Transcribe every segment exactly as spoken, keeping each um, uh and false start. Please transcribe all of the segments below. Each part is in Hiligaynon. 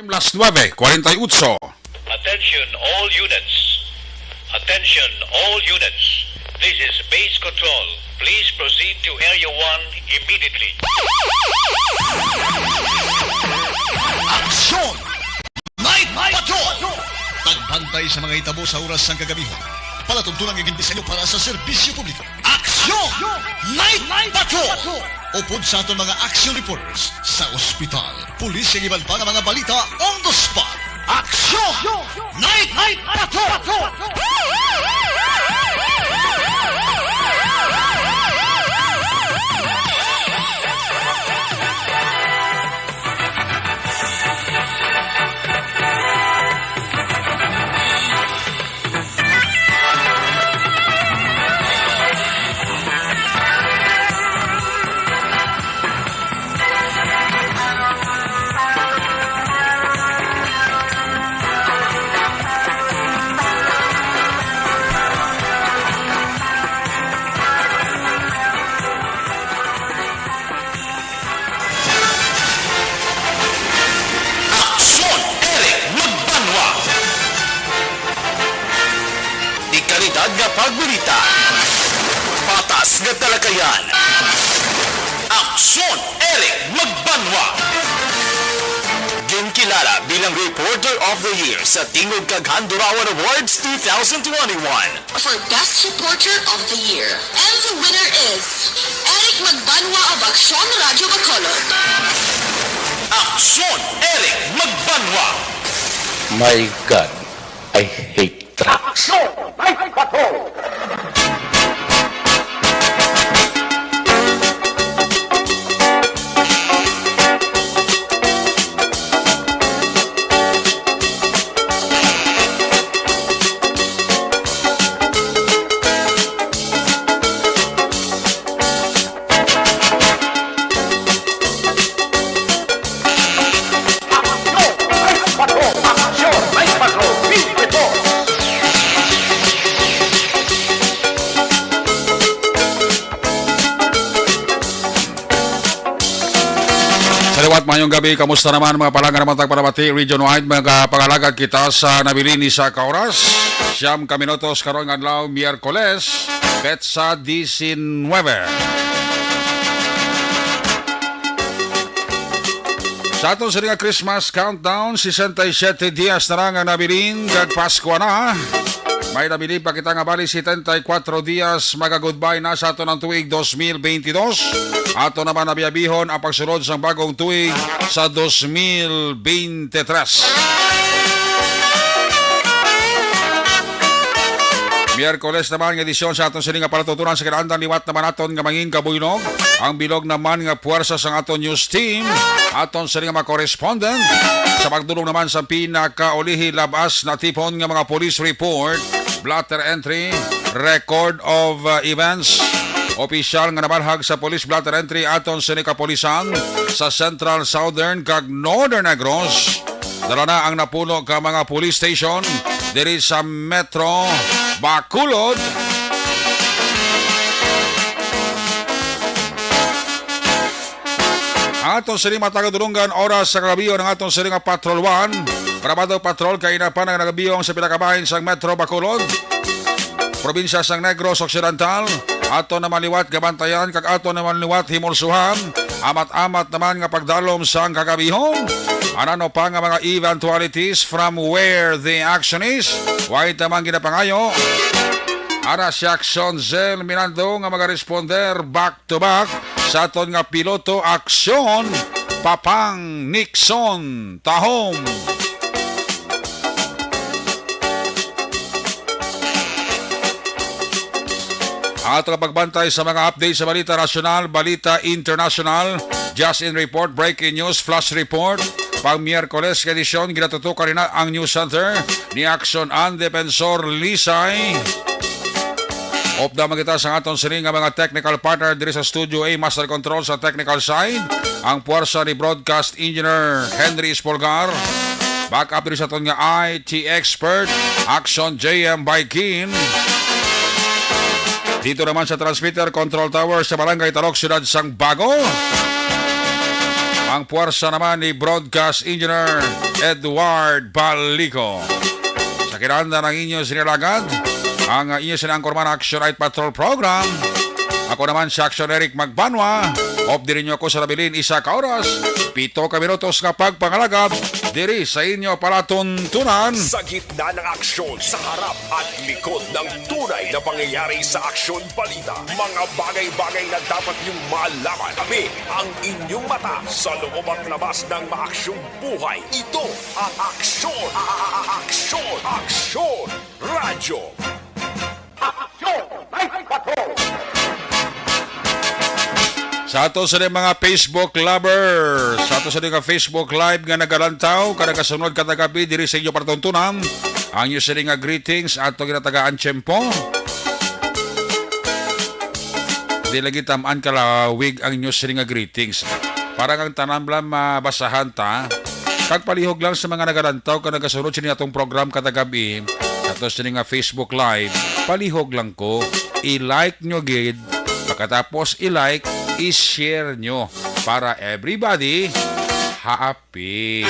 Las nuebe cuarenta y ocho. Attention all units. Attention all units. This is base control. Please proceed to area one immediately. Aksyon! Night Patrol! Pagbantay sa mga hitabo sa oras sang kagamihan. Palatuntunan nga gindisenyo para sa serbisyo publiko. Aksyon! Night Patrol! Upod sa aton mga action reporters sa ospital, pulis, kag iban pa nga mga balita on the spot. Aksyon! Night Patrol! Aksyon, Eric Magbanwa. Di kalidad nga pagbalita. Patas nga talakayan. Aksyon, Eric Magbanwa. Ginkilala bilang Reporter of the Year sa Tingog kag Handurawan Awards two thousand twenty-one. For Best Reporter of the Year. And the winner is Eric Magbanwa of Aksyon Radio Bacolod. Aksyon, Eric Magbanwa. My God, I hate trucks. Sa liwat, mayong gabi. Kamusta naman, mga palangga naman tagpanamati region-wide? Mga pangalagad kita sa nabilin ni sa ka oras. Siyam ka minutos karong adlaw, Miyerkules, petsa diecinueve. Sa aton sini nga Christmas countdown, sesenta y siete dias na lang ang nabilin, kag Pasko na. May nabilin pa kita nga bali setenta y cuatro dias, maga-goodbye na sa aton ang tuig dos mil veintidós. Ato naman abiyabihon ang pagsulod sang bagong tuig sa dos mil veintitrés. Miyerkules naman nga edisyon sa aton sini nga palatutunan sa kinaandan, liwat naman aton nga mangin kabuylog ang bilog naman nga puwersa sang aton news team, aton sini nga mga correspondent sa pagdulong naman sa pinakaulihi labas na tipon nga mga police report, blotter entry, record of, uh, events. Opisyal nga nabalhag sa police blotter entry aton sini kapulisan sa Central, Southern, kag Northern Negros. Dala na ang napuno ka mga police station diri sa Metro Bacolod. Ang aton sini matagadulungan oras sa kagabion ang aton sini nga Patrol One. Bravado Patrol, kaina pa nga nagabiyong sa pila ka bahin sang Metro Bacolod, probinsya sang Negros Occidental. Ato naman liwat gabantayan kag ato naman liwat himulsuhan. Amat-amat naman nga pagdalom sang kagabihon. Anano pa nga mga eventualities from where the action is? Why tamang ginapangayo? Ara si Action Zell Mirando nga magaresponder back to back sa aton nga piloto aksyon, Papang Nixon Tahom. Ang ato nga pagbantay sa mga update sa balita nasyonal, balita internasyonal, just in report, breaking news, flash report. Pang Miyerkules nga edisyon, ginatutukan nina ang News Center ni Action An Defensor Lisay. Upda man kita sa aton sini nga mga technical partner diri sa Studio A, Master Control sa technical side, ang puwersa ni Broadcast Engineer Henry Espolgar. Back up diri sa aton nga I T expert, Action J M Baikin. Dito naman sa transmitter control tower sa Barangay Talok, Siyudad sang Bago. Ang puwersa naman ni Broadcast Engineer Edward Balico. Sa kinahanglan ang inyo sinilagad, ang inyo sinangkorman Action Night Patrol Program. Ako naman si Action Eric Magbanwa. Update ninyo ako sa nabilin isa ka oras, pito ka minutos nga pagpangalagad diri sa inyo palatuntunan. Sa gitna ng aksyon, sa harap at likod ng tunay na pangyayari sa Aksyon Balita, mga bagay-bagay na dapat niyong malaman. Kami ang inyong mata sa loob at labas ng maaksyong buhay. Ito ang Aksyon, a- a- a- Aksyon, Aksyon Radyo. Aksyon! Night Patrol! Sa ato sa mga Facebook lovers, sa ato sa mga Facebook Live nga nagalantaw, kada kasunod, kada gabi, diri sa inyo palatuntunan, ang inyo sini nga greetings, ato ginatagaan tiyempo. Di lagi tamaan kalawig ang inyo sini nga greetings. Para ang tanan lang mabasahan ta, kag palihog lang sa mga nagalantaw kag nagasunod sini atong program kada gabi, sa ato sini nga Facebook Live, palihog lang ko. I-like nyo gid. Pagkatapos i-like, i-share nyo para everybody happy.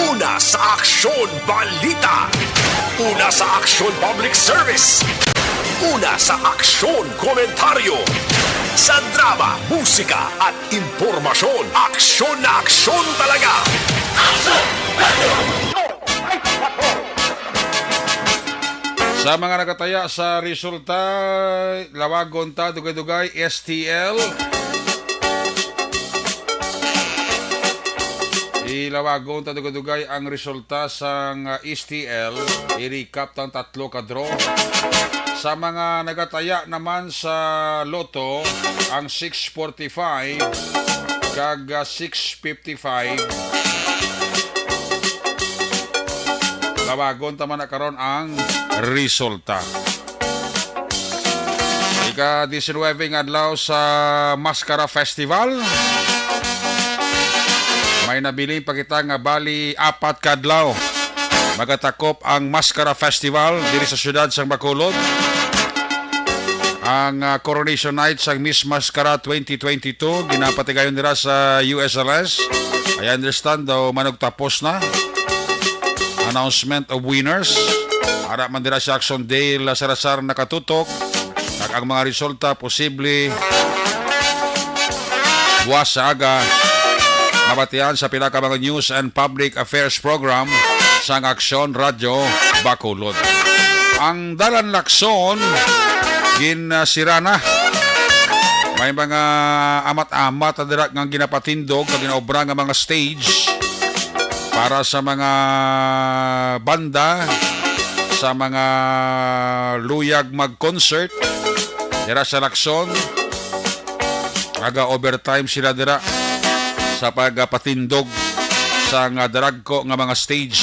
Una sa Aksyon Balita. Una sa Aksyon Public Service. Una sa Aksyon Komentaryo. Sa drama, musika at impormasyon, aksyon na aksyon talaga. Sa mga nagataya sa resulta, lawagon ta dugay-dugay, S T L. Ilawagon ta dugay-dugay ang resulta sang, ah, S T L. I-recap tang tatlo ka draw. Sa mga nagataya naman sa Lotto, ang six forty-five kag, ah, six fifty-five. Lawagon ta man na karon ang resulta. Ika-diecinuebe nga adlaw sa Mascara Festival. May nabilin pa kita nga bali apat ka adlaw. Magatakop ang Mascara Festival diri sa siyudad sang Bacolod. Ang, ah, Coronation Night sang Miss Mascara twenty twenty-two ginapatigayon dira sa U S L S. I understand daw manugtapos na. Announcement of winners. Ara man dira si Action Dale Salazar nakatutok. Kag ang mga resulta posible buwas sa aga mabatian sa pila ka mga news and public affairs program sang Aksyon Radyo Bacolod. Ang Dalan Lacson gin, ah, sira na. May mga amat-amat na dira nga ginapatindog kag ginaobra nga mga stage para sa mga banda, sa mga luyag mag-concert dira sa Lacson. Naga-overtime sila dira sa pagpatindog sa nga daragko nga mga stage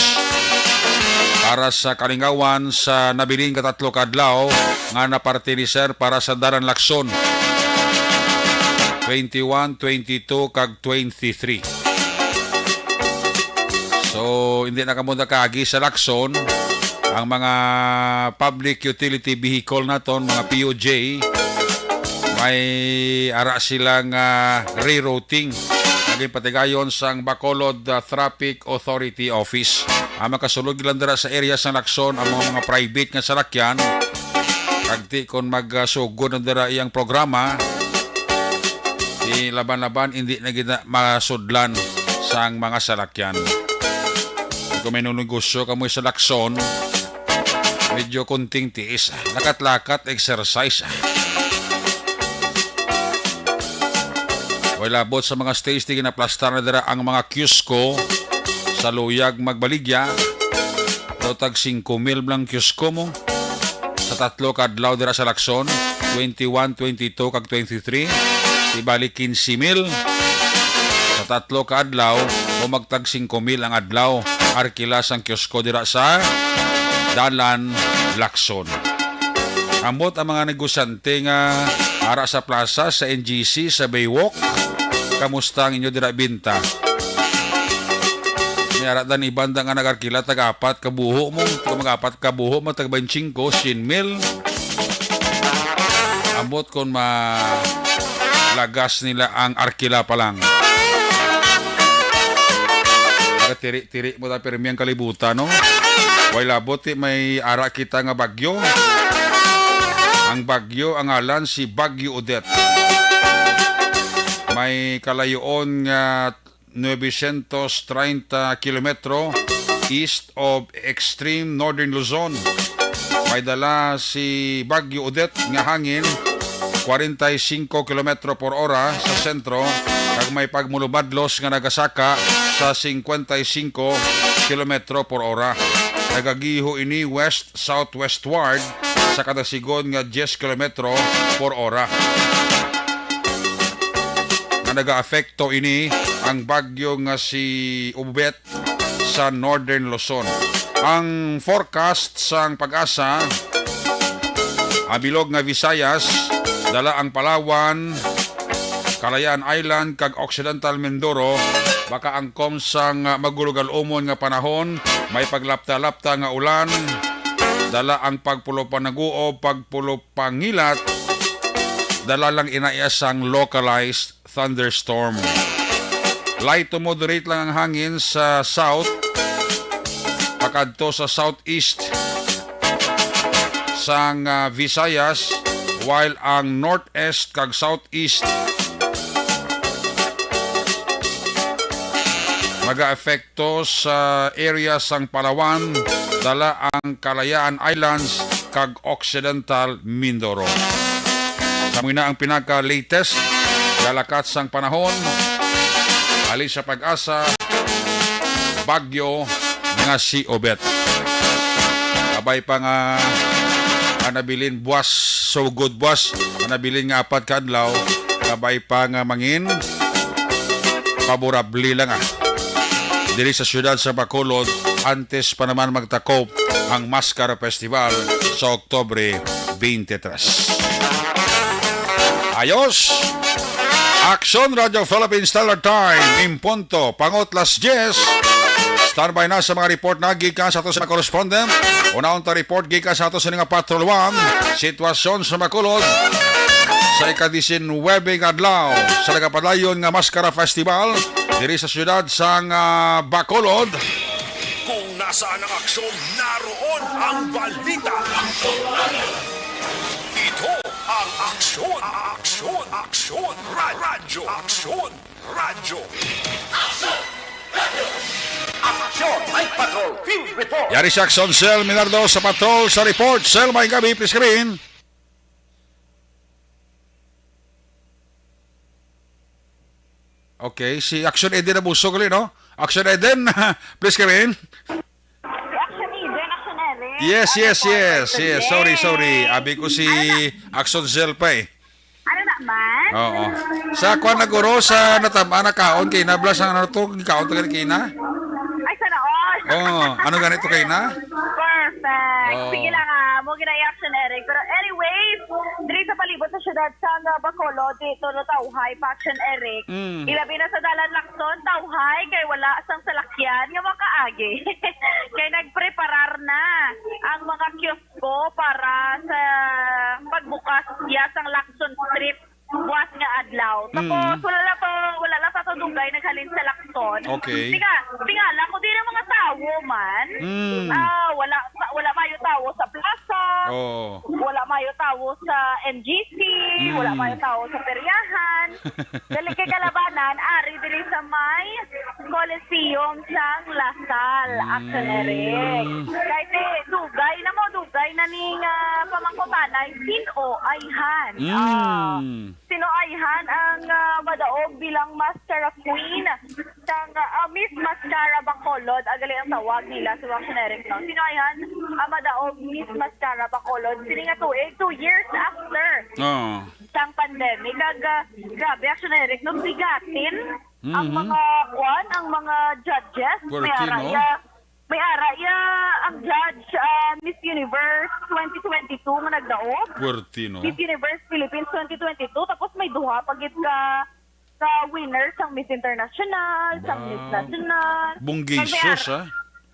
para sa kalingawan sa nabilin nga tatlo ka adlaw nga napartiniser para sa Dalan Lacson twenty-one, twenty-two, kag twenty-three. So, hindi na kamo nakaagi sa Lacson. Ang mga public utility vehicle naton, mga P U J, may ara silang, ah, rerouting. Naging patigayon sang Bacolod, ah, Traffic Authority Office. Ang makasulod lang dira sa area sa Lacson, ang mga, mga private nga salakyan, kag ti kon magsugod na dira iyang programa, di laban-laban, hindi na gid na masudlan sang mga salakyan. Kung may negosyo kamo sa Lacson, medyo kunting tiis, lakat-lakat, exercise. Way labot sa mga stage, di ginaplastar na dira ang mga kiosko sa luyag magbaligya. Daw tag singko mil lang kiosko mo sa tatlo ka adlaw dira sa Lacson, twenty-one, twenty-two, kag twenty-three. Di bali quince mil sa tatlo ka adlaw o magtag singko mil ang adlaw. Arkila sang kiosko dira sa Dalan Lacson. Ambot ang mga negosyante nga ara sa plaza, sa N G C, sa Baywalk. Kamusta ang inyo dira binta? May ara dan iban da nga nag-arkila, tag-apat ka buho mo. Kung mag-apat ka buho mo, tag twenty-five, cien mil. Ambot kon malagas nila ang arkila pa lang. Gatiri-tiri mo ta pirmi ang kalibutan, no? Way labot, ti may ara kita nga bagyo. Ang bagyo, ang ngalan si Bagyo Odette. May kalayoon nga novecientos treinta kilometro east of extreme northern Luzon. May dala si Bagyo Odette nga hangin kwarenta y singko kilometro por ora sa sentro, kag may pagmulubadlos nga nagasaka sa singkwenta y singko kilometro por ora. Nagagiho ini west-southwestward sa kada sigon nga diyes kilometro por ora. Nga nagaapekto ini ang bagyo nga si Odette sa Northern Luzon. Ang forecast sang PAGASA, ang bilog nga Visayas, dala ang Palawan, Kalayaan Island, kag Occidental Mindoro, makaangkon sang magulugal-umon nga panahon, may paglapta-lapta nga ulan, dala ang pagpulo panaguob, pagpulo pangilat, dala lang inaya sang localized thunderstorm. Light to moderate lang ang hangin sa south pakadto sa southeast sang, ah, Visayas, while ang northeast kag southeast magaapekto sa area sang Palawan, dala ang Kalayaan Islands kag Occidental Mindoro. Sa mga ang pinaka-latest, galakat sang panahon, halin sa PAGASA, bagyo nga si Odette. Kabay pa nga, nga nabilin buwas, sugod buwas, nga nabilin nga apat ka adlaw, kabay pa nga mangin, paborable lang, ah, diri sa siyudad sa Bacolod antes pa naman magtakop ang Mascara Festival sa Oktubre twenty-three. Ayos! Aksyon Radio Philippines Standard Time, in punto, pangot las diyes. Standby na sa mga report na gikan sa ato sa correspondent. Unahon ta report gikan sa ato sa nga Patrol One. Sitwasyon sa Bacolod sa ika-disinwebe nga adlaw sa nagapadayon nga Mascara Festival diri sa siyudad sang, ah, Bacolod. Kung nasaan ang aksyon, naroon ang balita. Ito ang Aksyon, Aksyon, Aksyon, Ra-, Radyo, Aksyon, Radyo. Aksyon, may patrol, field report. Yari si Aksyon Sel Minardo sa patrol sa report. Sel, may gabi, please come in. Okay, si Action Eden Abuso gali, no? Action Eden, please come in. Action Eden, Action Eric. Yes, Ano yes, po, yes, Action yes. Sorry, Eden? Sorry. Abi ko si Ano na? Action Zel pa eh. Ano na man? Oo. Sa kwan na guro, sa natam-, ah, nakaon kay na, blas ang ano to, gikaon to kay na? Ay, sana all. Oo, ano ganito kay na? Perfect. Oo. Sige lang, ah. Mo gina-, Action Eric. Pero anyways, diri sa palibot sa syudad sa nga Bacolod, dito na tawhay pa, Action Eric. Mm. Ilabi na sa dalan Lacson, tawhay kay wala sang salakyan nga makaagi. Kay nagpreparar na ang mga kiosko para sa pagbukas ya sang Lacson Strip buwas nga adlaw. Tapos, Mm. wala lang to, wala lang sa to dugay naghalin sa Lacson. Okay. Tinga, tingala ko, di na mga tawo man. Mm. Ah, wala, wala mayo tawo sa plaza. Oh. Wala mayo tawo sa M G C. Mm. Wala mayo tawo sa peryahan. Dali kay kalabanan, ari diri sa may Coliseum sang Lasal, Mm. Action Eric. Kay ti, dugay na mo, dugay na ning, ah, pamangkutanay, sin-o ayhan. Mm. Ah, Sino-ayhan ang, ah, madaog bilang mascara queen sang, ah, Miss Mascara Bacolod, agali ang tawag nila sa Action Eric, no? Sino-ayhan ang madaog Miss Mascara Bacolod sini nga tuig, two years after Oo. sang pandemic. Kag, ah, grabe, Action Eric, no? Bigatin ang Mhm. mga, kwan, ang mga judges. May Puwerte, ara no? iya, May ara iya ang judge, ah, Miss Universe twenty twenty-two nga nagdaog. Puwerte, no? Miss Universe Philippines twenty twenty-two, tapos may duha pa gid ka, ka winner sang Miss International, sang Miss Ba-, National. Bunggisios, Kag may ara-, ah.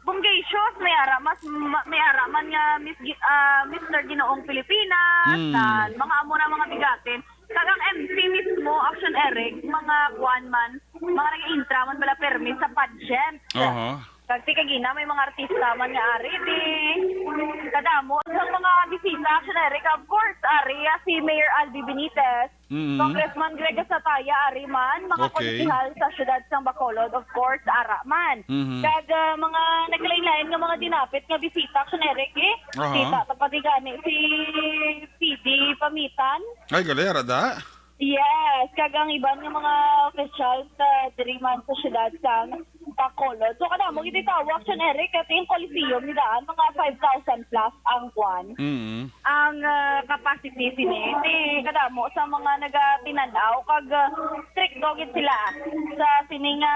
Bunggisios, may ara mas, ma-, may ara man nga Miss Gi-, ah, Mister Ginoong Pilipinas, Mm. na mga amo na mga bigatin. Kag ang M C mismo, Action Eric, mga kuan man, mga nag-intra man bala permi sa pageant. Aha. Kag ti kagina may mga artista man nga ari di kadamo sa mga bisita, Action Eric. Of course, ari ah, si Mayor Albi Benitez, Mm. Congressman Greg Sataya, ari man, mga Okay. konsehal sa siyudad sang Bacolod, of course, ara man. Mhm. Kag ah, mga nagkalain-lain nga mga dinapit nga bisita, Action Eric, eh. Aha. Kita ta pa di gani si P D Pamitan. Ay, gali, ara da. Yes, kag ang iban nga mga officials sa diri man sa siyudad sang Bacolod. So, kadamo gid tawo, Action Eric, at yung Coliseum ni daan, mga five thousand plus ang kwan. Mm. Ang ah, capacity sini, ti kadamo sa mga nagatinan-aw, kag ah, stricto gid sila sa sini nga,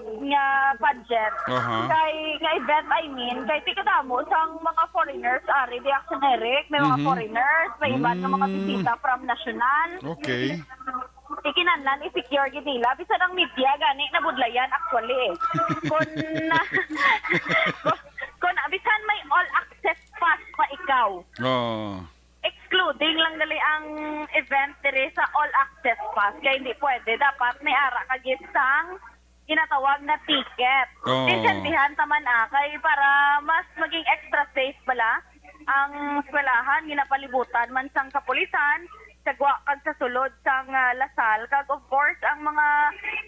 nga budget. Aha. Kay, nga event, I mean, kay ti kadamo sang mga foreigners, ari di, Action Eric, may mga Mhm. foreigners, may iban nga mga Mm. bisita from national. Okay. Ti kinahanglan i-secure gid nila. Bisan ang media gani nabudlayan actually eh. Kun, kun, kun bisan may all access pass pa ikaw. Oh. Excluding lang gali ang event diri sa all access pass kay hindi pwede. Dapat may ara ka gid sang ginatawag na ticket. Oo. Intindihan ta man, ah, kay para mas maging extra safe bala ang eskwelahan, ginapalibutan man sang kapulisan, sa gwa kag sa sulod sang, ah, Lasal. Kag of course, ang mga,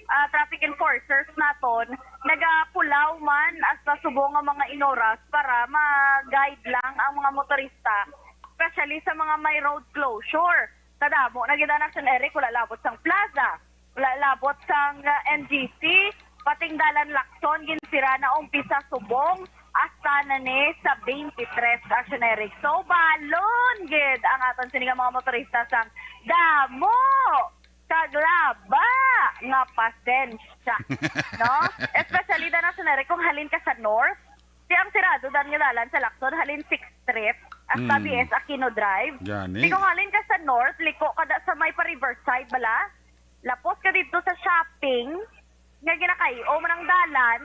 ah, traffic enforcers naton nagapulaw man hasta subong nga mga inoras para ma-guide lang ang mga motorista, especially sa mga may road closure. Kadamo na gid ang Action Eric, wala labot sang plaza. Wala labot sang, ah, N G C, pating dalan Lacson, ginsira na umpisa subong hasta na ni sa twenty-three, Action Eric. So, balon gid ang aton sini nga mga motorista sang damo kag laba nga pasensya, no? Especially dan, Action Eric, kung halin ka sa north, di ang sirado dan nga dalan sa Lacson, halin Sixth Street hasta Mm. B S Aquino Drive. Gani. Di kung halin ka sa north, liko ka da sa may pa Riverside bala, lapos ka didto sa shopping, nga ginakay-o man ang dalan,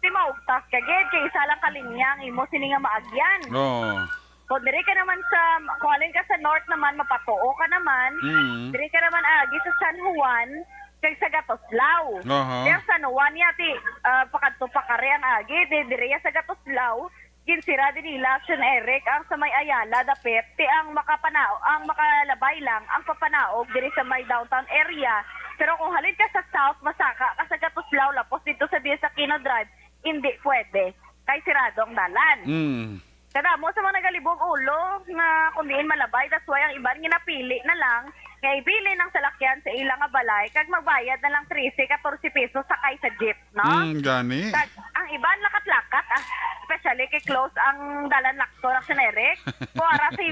ti maugtas ka gid, kay isa lang ka linya ang imo sini nga maagyan. Oo. Kung diri ka naman sa, kung halin ka sa north naman, mapatuo ka naman, Mm. diri ka naman agi sa San Juan, kag sa Gatoslao. Aha. Pero San Juan ya, ti, ah, pakadto pa kari ang agi, di, diri ya sa Gatoslao, ginsira din nila, Action Eric, ang sa may Ayala, dapit, ti ang makapanao, ang makalabay lang, ang papanaog diri sa may downtown area. Pero kung halin ka sa south, masaka ka sa Gatoslao, lapos dito sa B S Aquino Drive, hindi pwede. Kay sirado ang dalan. Mm. Kadamo sa mga nagalibog ulo nga kung diin malabay, that's why ang iban ginapili na lang nga ibilin ang salakyan sa ila nga balay kag magbayad na lang trese, katorse pesos sakay sa jeep, no? Mm, gani. Kag ang iban lakat-lakat, ah, especially kay close ang dalan Lacson, Action Eric. Kung ara si,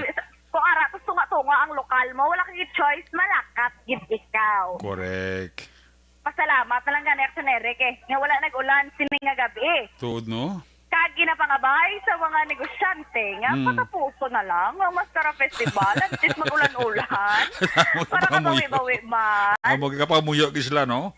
kung ara to tunga-tunga ang lokal mo, wala ka gid choice, malakat gid ikaw. Correct. Pasalamat na lang gani, Action Eric, eh, nga wala nag-ulan sini nga gabi. Tuod, no? Kag ginapangabay sa mga negosyante nga Mm. patapuson na lang ang Mascara Festival antes mag-ulan-ulan Amo para kamuyo. mabawi-bawi man. Amo kapamuyo gid sila, no?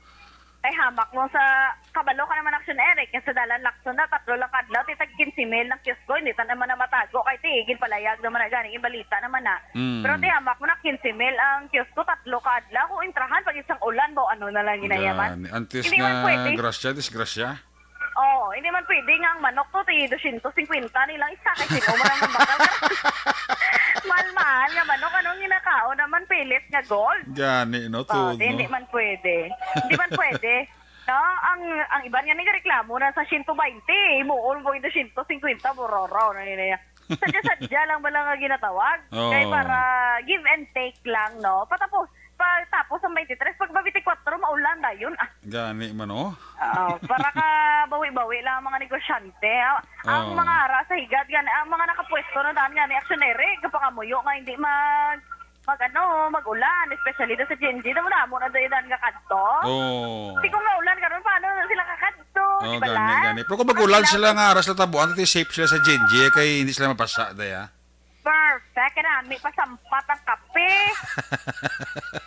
Ay, hamak mo sa kabalo ka naman, Action Eric, nga sa dalan Lacson na, tatlo lang ka adlaw, ti tag quince mil ang kiosko, hindi ta naman na matago, kay ti, ginpalayag naman na gani, yung balita naman na. Mm. Pero ti, hamak mo na, quince mil ang kiosko, tatlo ka adlaw, kung intrahan, pag isang ulan, ba, ano na lang ginayaman? Gani. Antes Hindi man nga pwede. grasya, disgrasya. Oo, hindi man pwede nga ang manok to, ti dosyentos singkwenta nilang isa, kay sino man ang mabakal. Mahal-mahal nga manok, anong ginakaon naman, pellet nga gold? Gani, no? Oh, Tuod, di, no? hindi man pwede. Hindi man pwede. No? Ang, ang iban nga nagareklamo na sa siyento baynte, imuon mo yung dosyentos singkwenta, buroro, na nila. Sadya-sadya lang ba lang nga ginatawag? Oo. Kay para give and take lang, no? Patapos, pagtapos ang twenty-three, pag twenty-four, maulan dayon. Ah, Gani man, oh. Oo, para ka bawi-bawi lang ang mga negosyante. Ang, ang Oo. mga ara sa higad, gani, ang mga nakapwesto na daan, gani, Action Eric, kapangamuyo nga hindi mag, mag, ano, mag-ulan, especially doon sa G N G. Damo-damo na doon daan nga kadto. Oo. Di kung maulan karon, paano na sila kakadto? Oh, Di ba gani, lang? gani. Pero kung mag-ulan Ang sila nga aras na tabuan, ti safe sila sa G N G, kay hindi sila mapasa, day, ah. Perfect. Kanami pa sampat ang kape.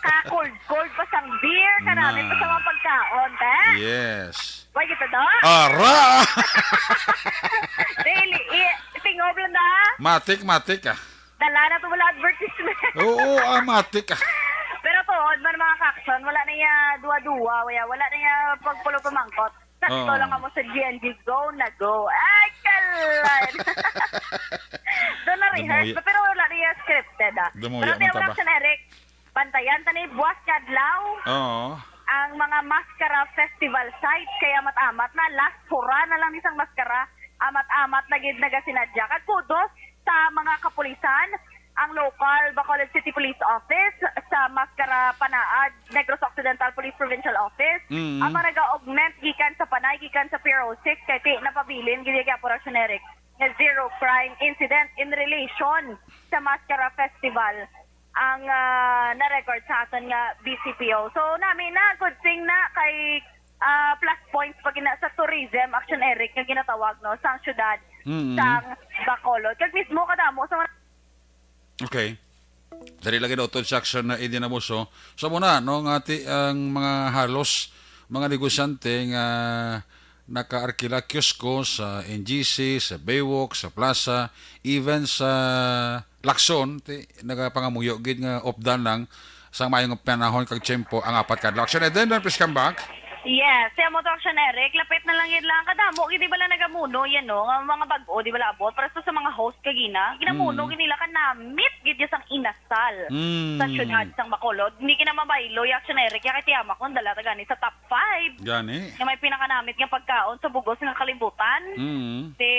Ka-cold-cold pa sang beer. Kanami pa sa mga pagkaon, te. Yes. Why kita do? Ara! Dili, i-, tingob lang da. Matik, matik, ah. Dala na to wala advertisement. Oo, ah, matik, ah. Pero Tuod man, mga ka-action, wala na iya duwa-duwa, wala, wala na iya pagpulo pamangkot. Sakto Oo. lang kamo sa G N G, go na go. Ay, kalan! Doon na rehearse, Dumuya. Pero wala na iya scripted, ah. Dumuya Pero man pero ta ba? Action, Eric, bantayan ta ni buwas nga adlaw Oo. ang mga Mascara Festival site. Kay amat-amat na, last hurrah na lang ni sang maskara. Amat-amat na gid nagasinadya. Kag kudos sa mga kapulisan, ang local Bacolod City Police Office, sa Mascara Panaad, Negros Occidental Police Provincial Office, Mm. ang mga nag-augment gikan sa Panay, gikan sa Pier oh six, kay ti napabilin gid gyapon, Action Eric, nga zero crime incident in relation sa Mascara Festival ang, ah, na-record sa aton nga B C P O. So, nami na, good thing na kay, ah, plus points pa gina sa tourism, Action Eric, nga ginatawag, no, sang syudad Mm. sang Bacolod. Kag mismo kadamo sa mga Okay. Dali lagi na utod sa action na idinabuso. So muna, no, nga ti ang mga halos mga negosyante nga nakaarkila kiosko sa N G C, sa Baywalk, sa Plaza, even sa Lacson, ti, nagapangamuyo gid nga updan lang sang maayong panahon kag tiyempo ang apat ka adlaw. Action, Eden, don't please come back. Yes, sa mo to, Action Eric, lapit na lang yun lang. Kadamo, gid, di ba lang nagamuno yan, no? Nga mga bag-o, di ba labot? Para sa, sa mga host kagina, ginamuno Mm. gid nila kanamit gid yung sang inasal Mm. sa syudad sang Bacolod. Hindi ka na mabaylo, yung Action Eric, yung kay Tiamak, kung dala ta gani sa top five. Gani. Nga may pinakanamit nga pagkaon sa bugos nga kalibutan. Mm. Di,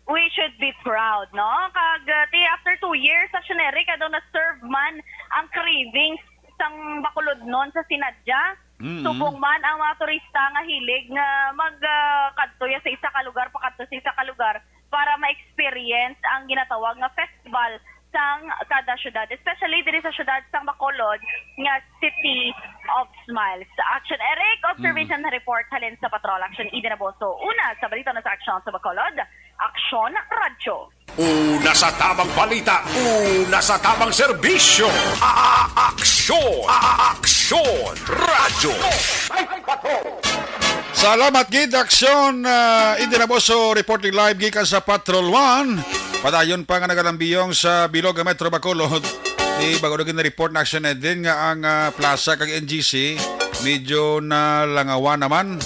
we should be proud, no? Kag, uh, ti, after two years, Action Eric, daw na-serve man ang cravings sang Bacolodnon sa sinadya. Mm. Subong man ang mga turista nga hilig nga mag, ah, kadto ya sa isa ka lugar, pakadto sa isa ka lugar para ma-experience ang ginatawag nga festival sang kada syudad, especially diri sa syudad sang Bacolod nga City of Smiles. Action Eric, observation Mm. report halin sa Patrol Action Eden Aboso. Una sa balita na sa Aksyon sa Bacolod, Aksyon Radyo. Una sa tamang balita, una sa tamang serbisyo. A-, a-, aksyon, a-, a-, aksyon, radyo. Salamat gid, Aksyon, ah, Eden Aboso, reporting live gikan sa Patrol One. Padayon pa nga nagalambiyong sa bilog nga Metro Bacolod. Di bago na gid na-report na Action Eden nga ang, ah, plaza kag N G C medyo nalangawan naman.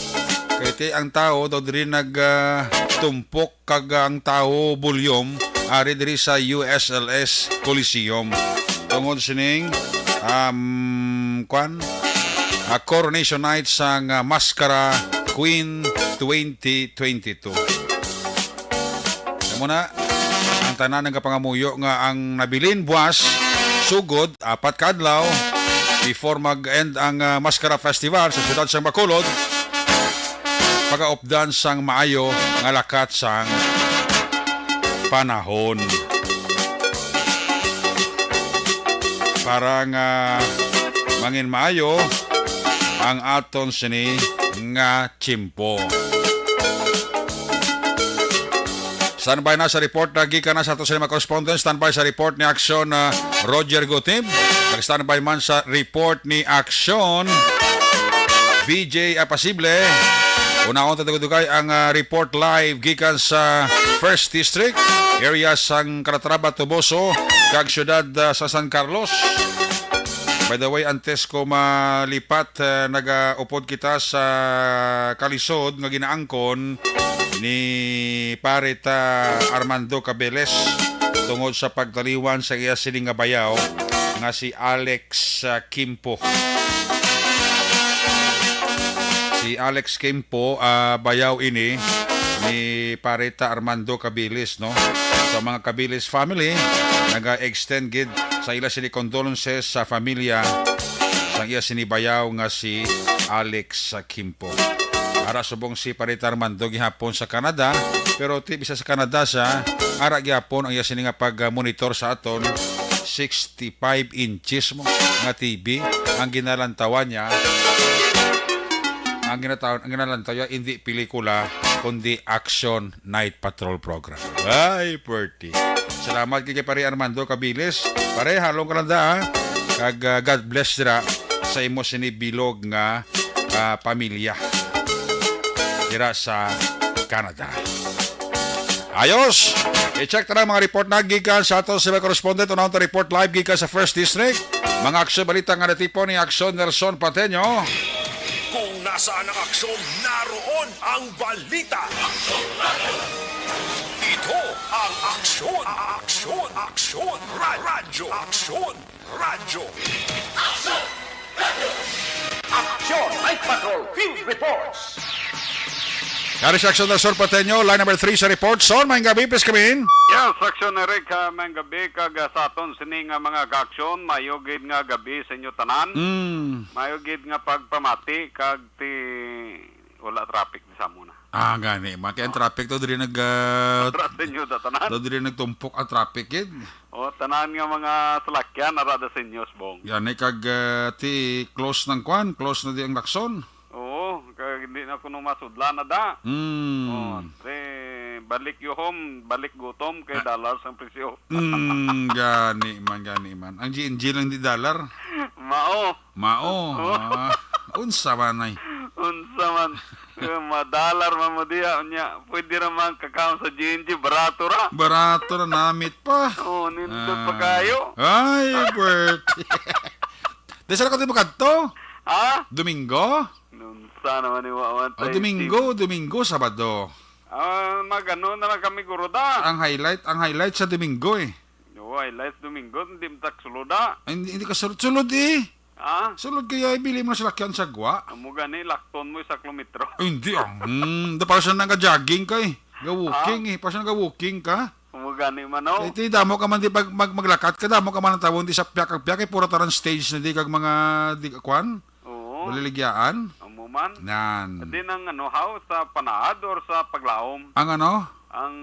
Kay ti ang tao daw diri nag, ah, tumpok kag ang tawo bulyom ari diri sa U S L S Coliseum tungod sining, um, kwan, ah, coronation night sang, ah, Mascara Queen twenty twenty-two. Amo na, ang tanan nagapangamuyo nga ang nabilin buwas, sugod, apat ka adlaw, before mag-end ang, ah, Mascara Festival sa siyudad sang Bacolod, pagaupdan sang maayo nga lakat sang panahon. Para nga mangin maayo ang aton sini nga tiyempo. Standby na sa report na gikan na sa ato sa mga correspondent. Standby sa report ni Aksyon, ah, Roger Gutib. Nag-standby man sa report ni Aksyon, B J Apasible. Unahon ta dugay-dugay ang, ah, report live gikan sa First District, area sang Calatrava, Toboso, kag siyudad, ah, sa San Carlos. By the way, antes ko malipat, ah, nagaupod kita sa kalisod nga ginaangkon ni Pare ta Armando Cabeles tungod sa pagtaliwan sa iya sining nga bayaw nga si Alex, ah, Kimpo. Si Alex Kimpo, ah, bayaw ini ni Pare ta Armando Cabilis, no? Sa mga Cabilis family, naga-extend gid sa ila sini condolences sa familia sang iya sini bayaw nga si Alex Kimpo. Ara subong si Pare ta Armando gihapon sa Canada, pero ti bisa sa Canada siya, ara gihapon ang iya sini nga pag-monitor sa aton sixty-five inches mo nga T V ang ginalantawan niya. Ang ginataw-, ang ginalantaw niya, hindi pelikula, kundi action Night Patrol Program. Ay, pwerte. Salamat kay Pare Armando Cabilis. Pare, halong ka lang da, ha? Kag, ah, God bless dira sa imo sini bilog nga, ah, pamilya dira sa Canada. Ayos! I-check ta na ang mga report na gikan sa aton sa mga correspondent. Unahon ta report live gikan sa First District. Mga aksyon balita nga natipon ni Aksyon Nelson Pateño. Kung nasaan ang aksyon, naroon ang balita. Ito ang Aksyon, Aksyon, Aksyon, Ra- Radyo Aksyon. Radyo. Action Night Patrol Field Reports. Dari sa Aksyon Nelson Pateño, line number three sa report. Son, maayong gabi, please come in. Yes, Aksyon Eric, ah, maayong gabi kag, ah, sa aton sini nga mga kaaksyon, maayo gid nga gabi sa inyo tanan. Mm. Maayo gid nga pagpamati kag ti wala traffic di sa amo na. Ah, gani. Ma, kay ang traffic to diri nag, ah, Para sa inyo da tanan. To diri nagtumpok ang traffic gid. O, tanan nga mga salakyan, ara da sa inyo, Bong. Gani kag, ah, ti close ng kwan, close na di ang lakson. Oo, kag hindi na kuno masudlan na da. Hmm. O, ti, balik you home, balik gutom, kay Ah. Dollars ang presyo. Hmm, gani man, gani man. Ang G N G lang di dollar. Mao. Mao. Oh. Ah, unsa man ay? Unsa man? Eh, madalar man mo diya, unya. Pwede ra man kakaon sa G N G, barato ra. Barato ra, namit pa. Oh, nindot Ah. pa kayo. Ay, Bert. Di, saan ka di makadto? Ha? Domingo? Unsa naman ni Wawan Oh, tayo, Domingo, Domingo, Sabado. Ah, mag-ano na lang kami, guro da. Ang highlight, ang highlight sa Domingo eh. Oo, highlight sa Domingo, hindi mo tak sulod, ah. Ay, hindi, hindi ka sulod, sulod eh. Ah? Sulod kaya ibili mo na sila kyan sa gwa. Amo gani, lakton mo isa kilometro. Ay, hindi ah. Hmm, da para siya nang jogging ka eh. Ga-walking Ah? eh. Para siya nang walking ka. Amo gani man, oh. Kaya ti, damo ka man di pag mag, maglakat ka, damo ka man ang tawon di sa piyak-piyak eh, pura taran stage na di kag mga di kwan. Oo. Maliligyaan. Amo man. Nan. Di nang ano, how? Sa panaad or sa paglaom? Ang ano? Ang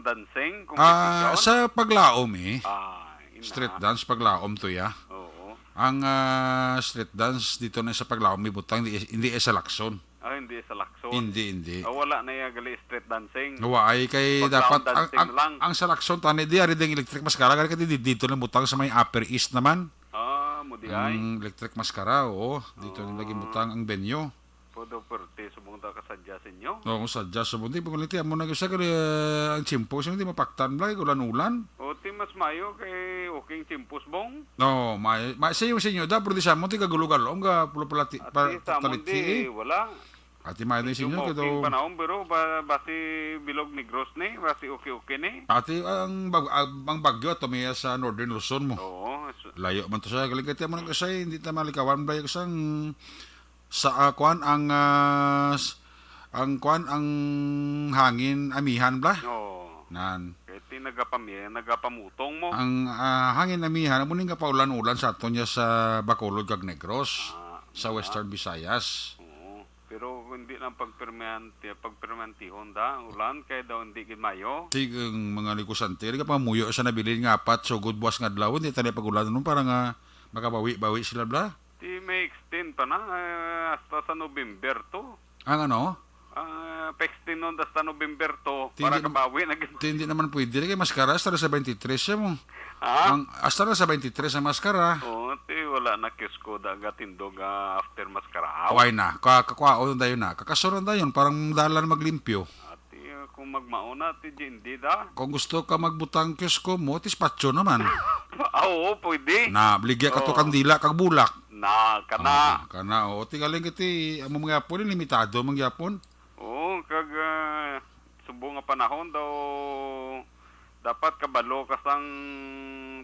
dancing, Ah, competition? Sa paglaom eh. Ah, ina. Street dance, paglaom to ya. Oo. Ang, ah, street dance dito na sa paglaom, may butang, hindi, hindi sa lakson. Ah, hindi sa lakson. Hindi, hindi. Ah, wala na ya gali street dancing. Wa ay kay Paglaom dapat ang, dancing ang, lang. Ang sa lakson, tani di, ari ding electric mascara, gani ka di, dito lang butang sa may Upper East naman. Ah, mo di ay. Ang electric mascara, oo. Dito nila Oh. gimutang ang venue. Pudo perti subong ta kasadya sa inyo. Oo, sadya subong. Di, paguliti, amo na gyud sa gali, ah, ang tiyempo, siya hindi mapaktan, blay, ulan-ulan. O, ti mas mayo kay uking tiempos, bong. No, may, may, sa iyo, sa inyo, da, pero di sa mo, ti kagulo-galo, ang ga, pula-pula, ti, At pa, di sa amon, taliti, di, eh. Wala. Ati, may din sa Medyo inyo, mauking kito. Panahon, pero ba, basi bilog Negros ni, basi okay-okay ni. Ati, ang bag-, ang, ang bagyo, ato may sa Northern Luzon mo. Oo, so, Layo man to sa galing kaya mo nang kasay, hindi ta malikawan ba yung isang sa, ah, kwan ang, ah, s-, ang kwan ang hangin amihan bla? Oo. Nan. Kaya ti nagapami-, nagapamutong mo. Ang, ah, hangin amihan, amo ning gapaulan-ulan sa aton niya sa Bacolod kag Negros, Ah, sa nga. Western Visayas. Oo. Pero hindi lang pagpermanti-, pagpermantihon da, ang ulan, kay daw hindi gid mayo. Ti, ang mga negosante, di ka pamuyo sa nabilin nga apat, sugod buwas nga adlaw, hindi tayo pag-ulan nun para nga makabawi-bawi sila, bla? Ti may extend pa na, eh, hasta sa November to. Ang ano? Ah, pa-extend nun hasta November to, Ti para hindi nam-, kabawi na gid. Ti hindi naman pwede, kay maskara, hasta sa twenty-three siya mo. Ha? Ang, hasta na sa twenty-three ang maskara. Oo, ti wala na kiosko da gatindog, ah, after maskara. Why na? Ka-, kakwaon dayon na. Kakasoron dayon, parang dalan maglimpyo. Ati, ah, kung magmauna, ti G N D da. Kung gusto ka magbutang kiosko mo, ti spatyo naman. Ah, oo, pwede. Na, baligya ka to Oo. Kandila, kag bulak. Na, kana. Ah, kana, oo. Ti galing kiti, amo mga yapon, limitado mga yapon. Oo, kag, ah, subo nga panahon daw, dapat kabalo ka sang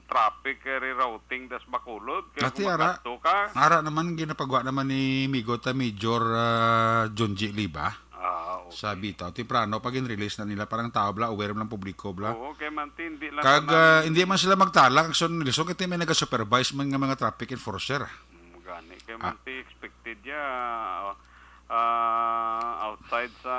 traffic rerouting das Bacolod, kaya Ati, kung ara. Makadto ka. Ara naman, ginapagwa naman ni Migo ta Major, ah, Junji Liba. Ah, okay. Sa Bitaw. Temprano pa gin-release na nila, parang tao bla, aware lang publiko bla. Oo, kay man, ti, hindi lang Kag, tanan. Ah, hindi man sila magtalak, ang Nelson, kasi may nag-supervise man nga mga traffic enforcer. Mm, gani. Kay Ah. man, ti, expected ya, ah, outside sa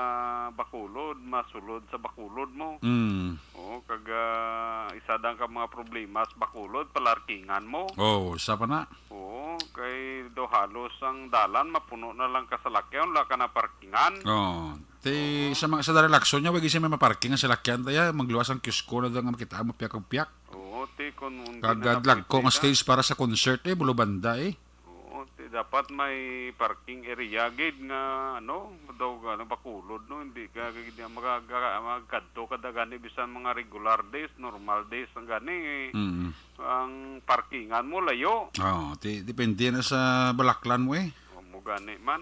Bacolod, masulod sa Bacolod mo. Mm. Oo, kag, ah, isa dang ka mga problema sa Bacolod, palarkingan mo. Oh, isa pa na. Oo, kay daw halos ang dalan mapuno na lang ka salakyan, wala ka na parkingan. Oh, ti Oo. Sa mga, sa dara lakson niya, wagi siya may maparking ang salakyan, taya, magluwas ang kiosko na daw nga makita mo piyak og piyak. Oo, ti, kung hindi Kag, na ah, dagko nga naparkingan. Stage para sa concert, eh, Bulubanda, eh. Oo, ti, dapat may parking area gid nga, ano, daw, ano, Bacolod, no? Hindi ka, hindi ka maka-, ka-, magkadto ka da gani, bisan mga regular days, normal days, ang gani, Mm. ang parkingan mo layo. Oh, ti-, depende na sa balaklan mo, eh. O, mo gani man.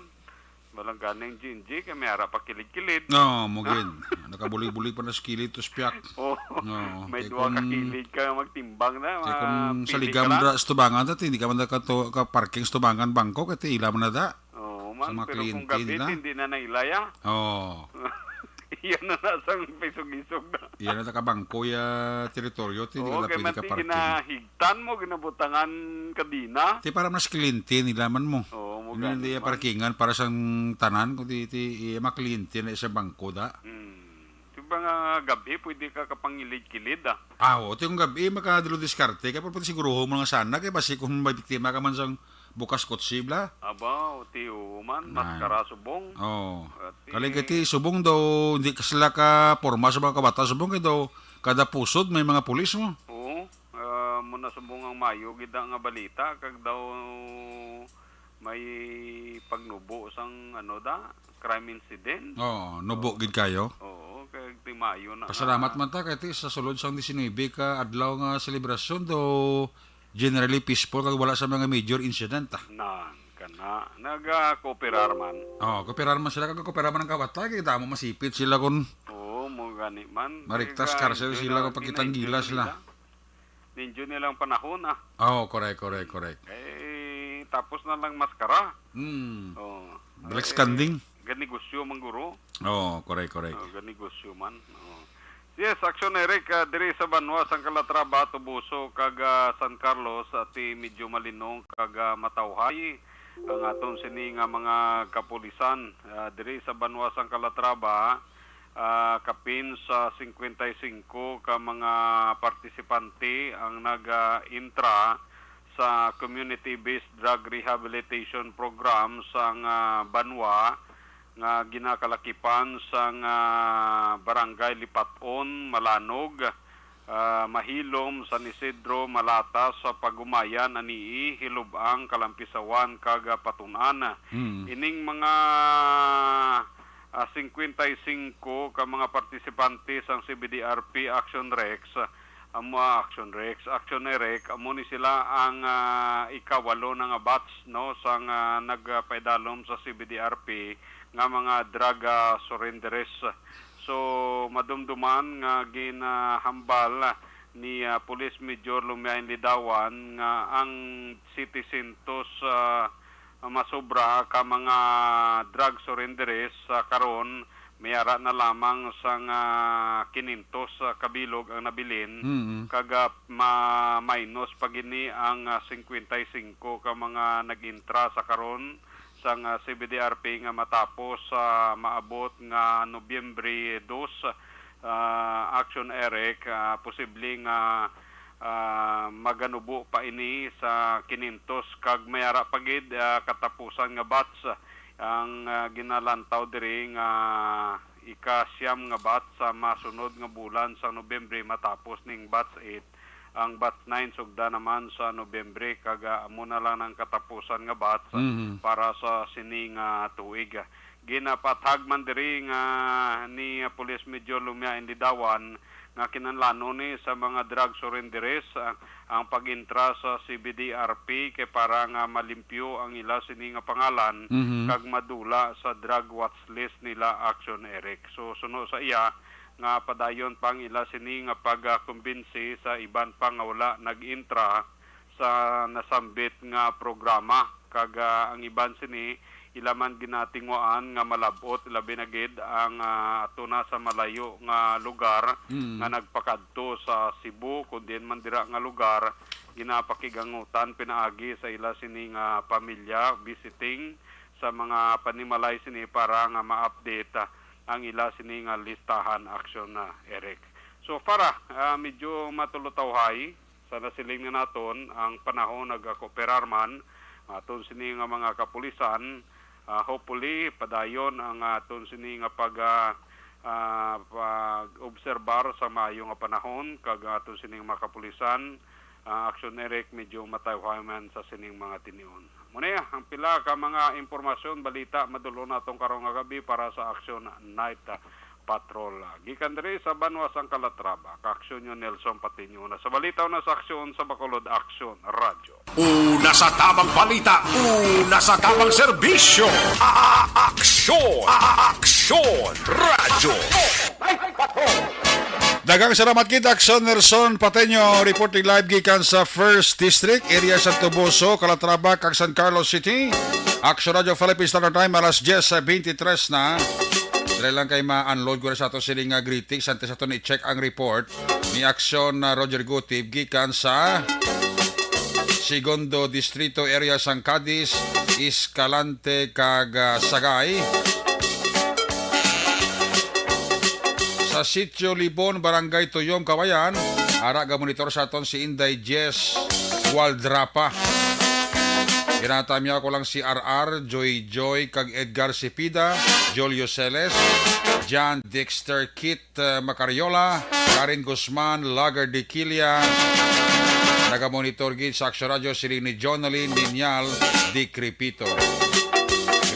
Balang gani ang G N G, kay may ara pa kilid-kilid. Oo, mo gid. Nakabulig-bulig pa na sa kilid, to spiak. Oo. Oo, May kay duha ka kung, kilid ka magtimbang na, kay kung mapili saligam ka na. Dra sa tubangan, dati, hindi ka man nakato-, ka parking sa tubangan bangko, kay ti ila man na da. Oo, man, Sa mga pero kung kliyente gabi, nila. Hindi na nailay, ah. Oo. Yan na nasang pisog-isog na. Yan na, nakabangko ya teritoryo, ti, hindi Oo, ka na kay pwede man ka ti parking. Ginahigtan mo, ginabutangan kadina. Ti, para mas kliyente nila man mo. Oo, mo Hindi, gani hindi man. Parkingan para sang tanan, kundi ti, iya, mga kliyente na isang bangko da. Hmm. Di ba nga gabi, pwede ka kapangilid-kilid, ah? Ah, oo, ti kung gabi, makadalo diskarte ka, pero pwede siguruho mo nga sana, kay basi kung may biktima ka man sang bukas kotse, bla. Aba, o ti, oo man, Nan. Maskara subong. Oo. Ati. Kaling kay ti subong daw, hindi ka sila ka porma sa mga kabata subong, kay daw kada pusod may mga pulis mo. Oo. Ah, mo na subong ang mayo gid nga balita, kag daw may pagnubo sang, ano da, crime incident. Oo, nubo Oo. Gid kayo. Oo, kay ti mayo na Pasalamat nga. Man ta kay ti sa sulod sang disinuybe ka adlaw nga selebrasyon daw generally peaceful kag wala sa mga major incident, ah. Nan, kana. Nagakooperar man. Oh, kooperar man sila, kag kooperar man ang kawat, kay damo masipit sila kun Oo, mo gani man. Mariktas Kay karsel di sila na, kung di na pagkitang enjoy gilas nila. Nila. Ninjo nilang panahon, ah. Oh, correct, correct, correct. Eh, tapos na lang maskara. Hmm. Oh. Black Eh, standing. Ganegosyo man guro. Oh, correct, correct. Oh, ganegosyo man. Oh. Yes, Action Eric, ah, diri sa banwa sang Calatrava, Toboso, kag, ah, San Carlos, ati medyo malinong kag, ah, matawhay ang aton sini nga mga kapulisan, ah, diri sa banwa sang Calatrava, ah, kapin sa singkwenta y singko ka mga partisipante ang nag, ah, intra sa Community-Based Drug Rehabilitation Program sang, ah, banwa nga ginakalakipan sang, ah, Barangay Lipat-on, Malanog, ah, Mahilom, San Isidro, Malata, sa Pagumayan, Anii, Hilub-ang, Kalampisawan, kag, ah, Patun-an. Mm. Ining mga, ah, singkwenta y singko ka mga partisipante sang C B D R P Action Rex, amo, ah, Action Rex, Action Eric, amo ni sila ang, ah, ikawalo na nga batch, no, sang, ah, nagpaidalom sa C B D R P nga mga drug, ah, surrenderees. So, madumduman nga ginahambal ni, ah, Police Major Lumiain Lidawan nga ang setecientos, ah, masobra ka mga drug surrenderees, ah, karon may ara na lamang sang, ah, kinyentos, ah, kabilog ang nabilin, Mm. kag, ah, ma-, minus pa gini ang, ah, singkwenta y singko ka mga nag-intra sa karon sang, ah, C B D R P nga matapos sa maabot nga Nobyembre dos, ah, Action Eric, ah, posible nga, ah, maganubo pa ini sa kinyentos kag may ara pa gid, ah, katapusan nga batch ang, ah, ginalantaw diri nga ika-siyam nga batch sa masunod nga bulan sa Nobyembre matapos ning batch eight. Ang batch nine sugda naman sa Nobyembre, kag, ah, amo na lang ang katapusan nga batch Mhm. para sa sini nga tuig. Ginapathag man diri nga ni Police Major Lumiain Lidawan nga kinahanglanon ni sa mga drug surrenderees, ah, ang pag-intra sa C B D R P kay para nga malimpyo ang ila sini nga pangalan Mhm. kag madula sa drug watch list nila, Action Eric. So, suno sa iya, nga padayon pa ang ila sini nga pagkumbinsi sa iban pa nga wala nag-intra sa nasambit nga programa, kag, ah, ang iban sini ila man ginatinguhaan nga malab-ot, labi na gid ang, ah, ato na sa malayo nga lugar Mm. nga nagpakadto sa Cebu, kun diin man dira nga lugar ginapakigangutan pinaagi sa ila sini nga pamilya, visiting sa mga panimalay sini para nga ma-update, ah, ang ila sini nga listahan, Action, ah, Eric. So far, ah, ah, medyo matulutawhay sa nasiling na naton ang panahon, nagakooperar man aton sini nga mga kapulisan. Ah, hopefully, padayon ang aton sini nga pag, ah, ah, pag-obserbar sa maayo nga panahon kag aton sini nga mga kapulisan Ah, Action Eric, medyo matayuhay man sa sining mga tinion. Muna ang pila ka mga impormasyon, balita, madulon naton karong nga gabi para sa Action Night, ah, Patrol. Gikan diri sa Banwa sang Calatrava, ka Action Nelson Patiño. Una sa balita, una sa aksyon sa Bacolod Action Radyo. Una sa tabang balita, una sa tabang serbisyo. A-, a-, aksyon, a-, a-, aksyon, radyo. Daghang salamat kita, Action Nelson Pateño, reporting live gikan sa First District, area sa Toboso, Calatrava, kag San Carlos City. Action Radio Philippines Standard Time, alas diyes twenty-tres na. Dali lang kay ma-unload ko na sa ato sini nga greetings, antes ato ni-check ang report ni Action, uh, Roger Gutib gikan sa Segundo Distrito, area sang Cadiz, Escalante, kag, uh, Sagay. Sa Sitio Libon, Barangay Tuyom, Kawayan, ara ga monitor sa aton si Inday Jess Waldrapa. Ginatamyaw ko lang si R R, Joy Joy, kag Edgar Cepeda, Julio Celes, John Dexter Kit, uh, Macariola, Karen Guzman, Lager de Quilla, nagamonitor gid sa Action Radio, siling ni Jonalyn Niñal Decrepito.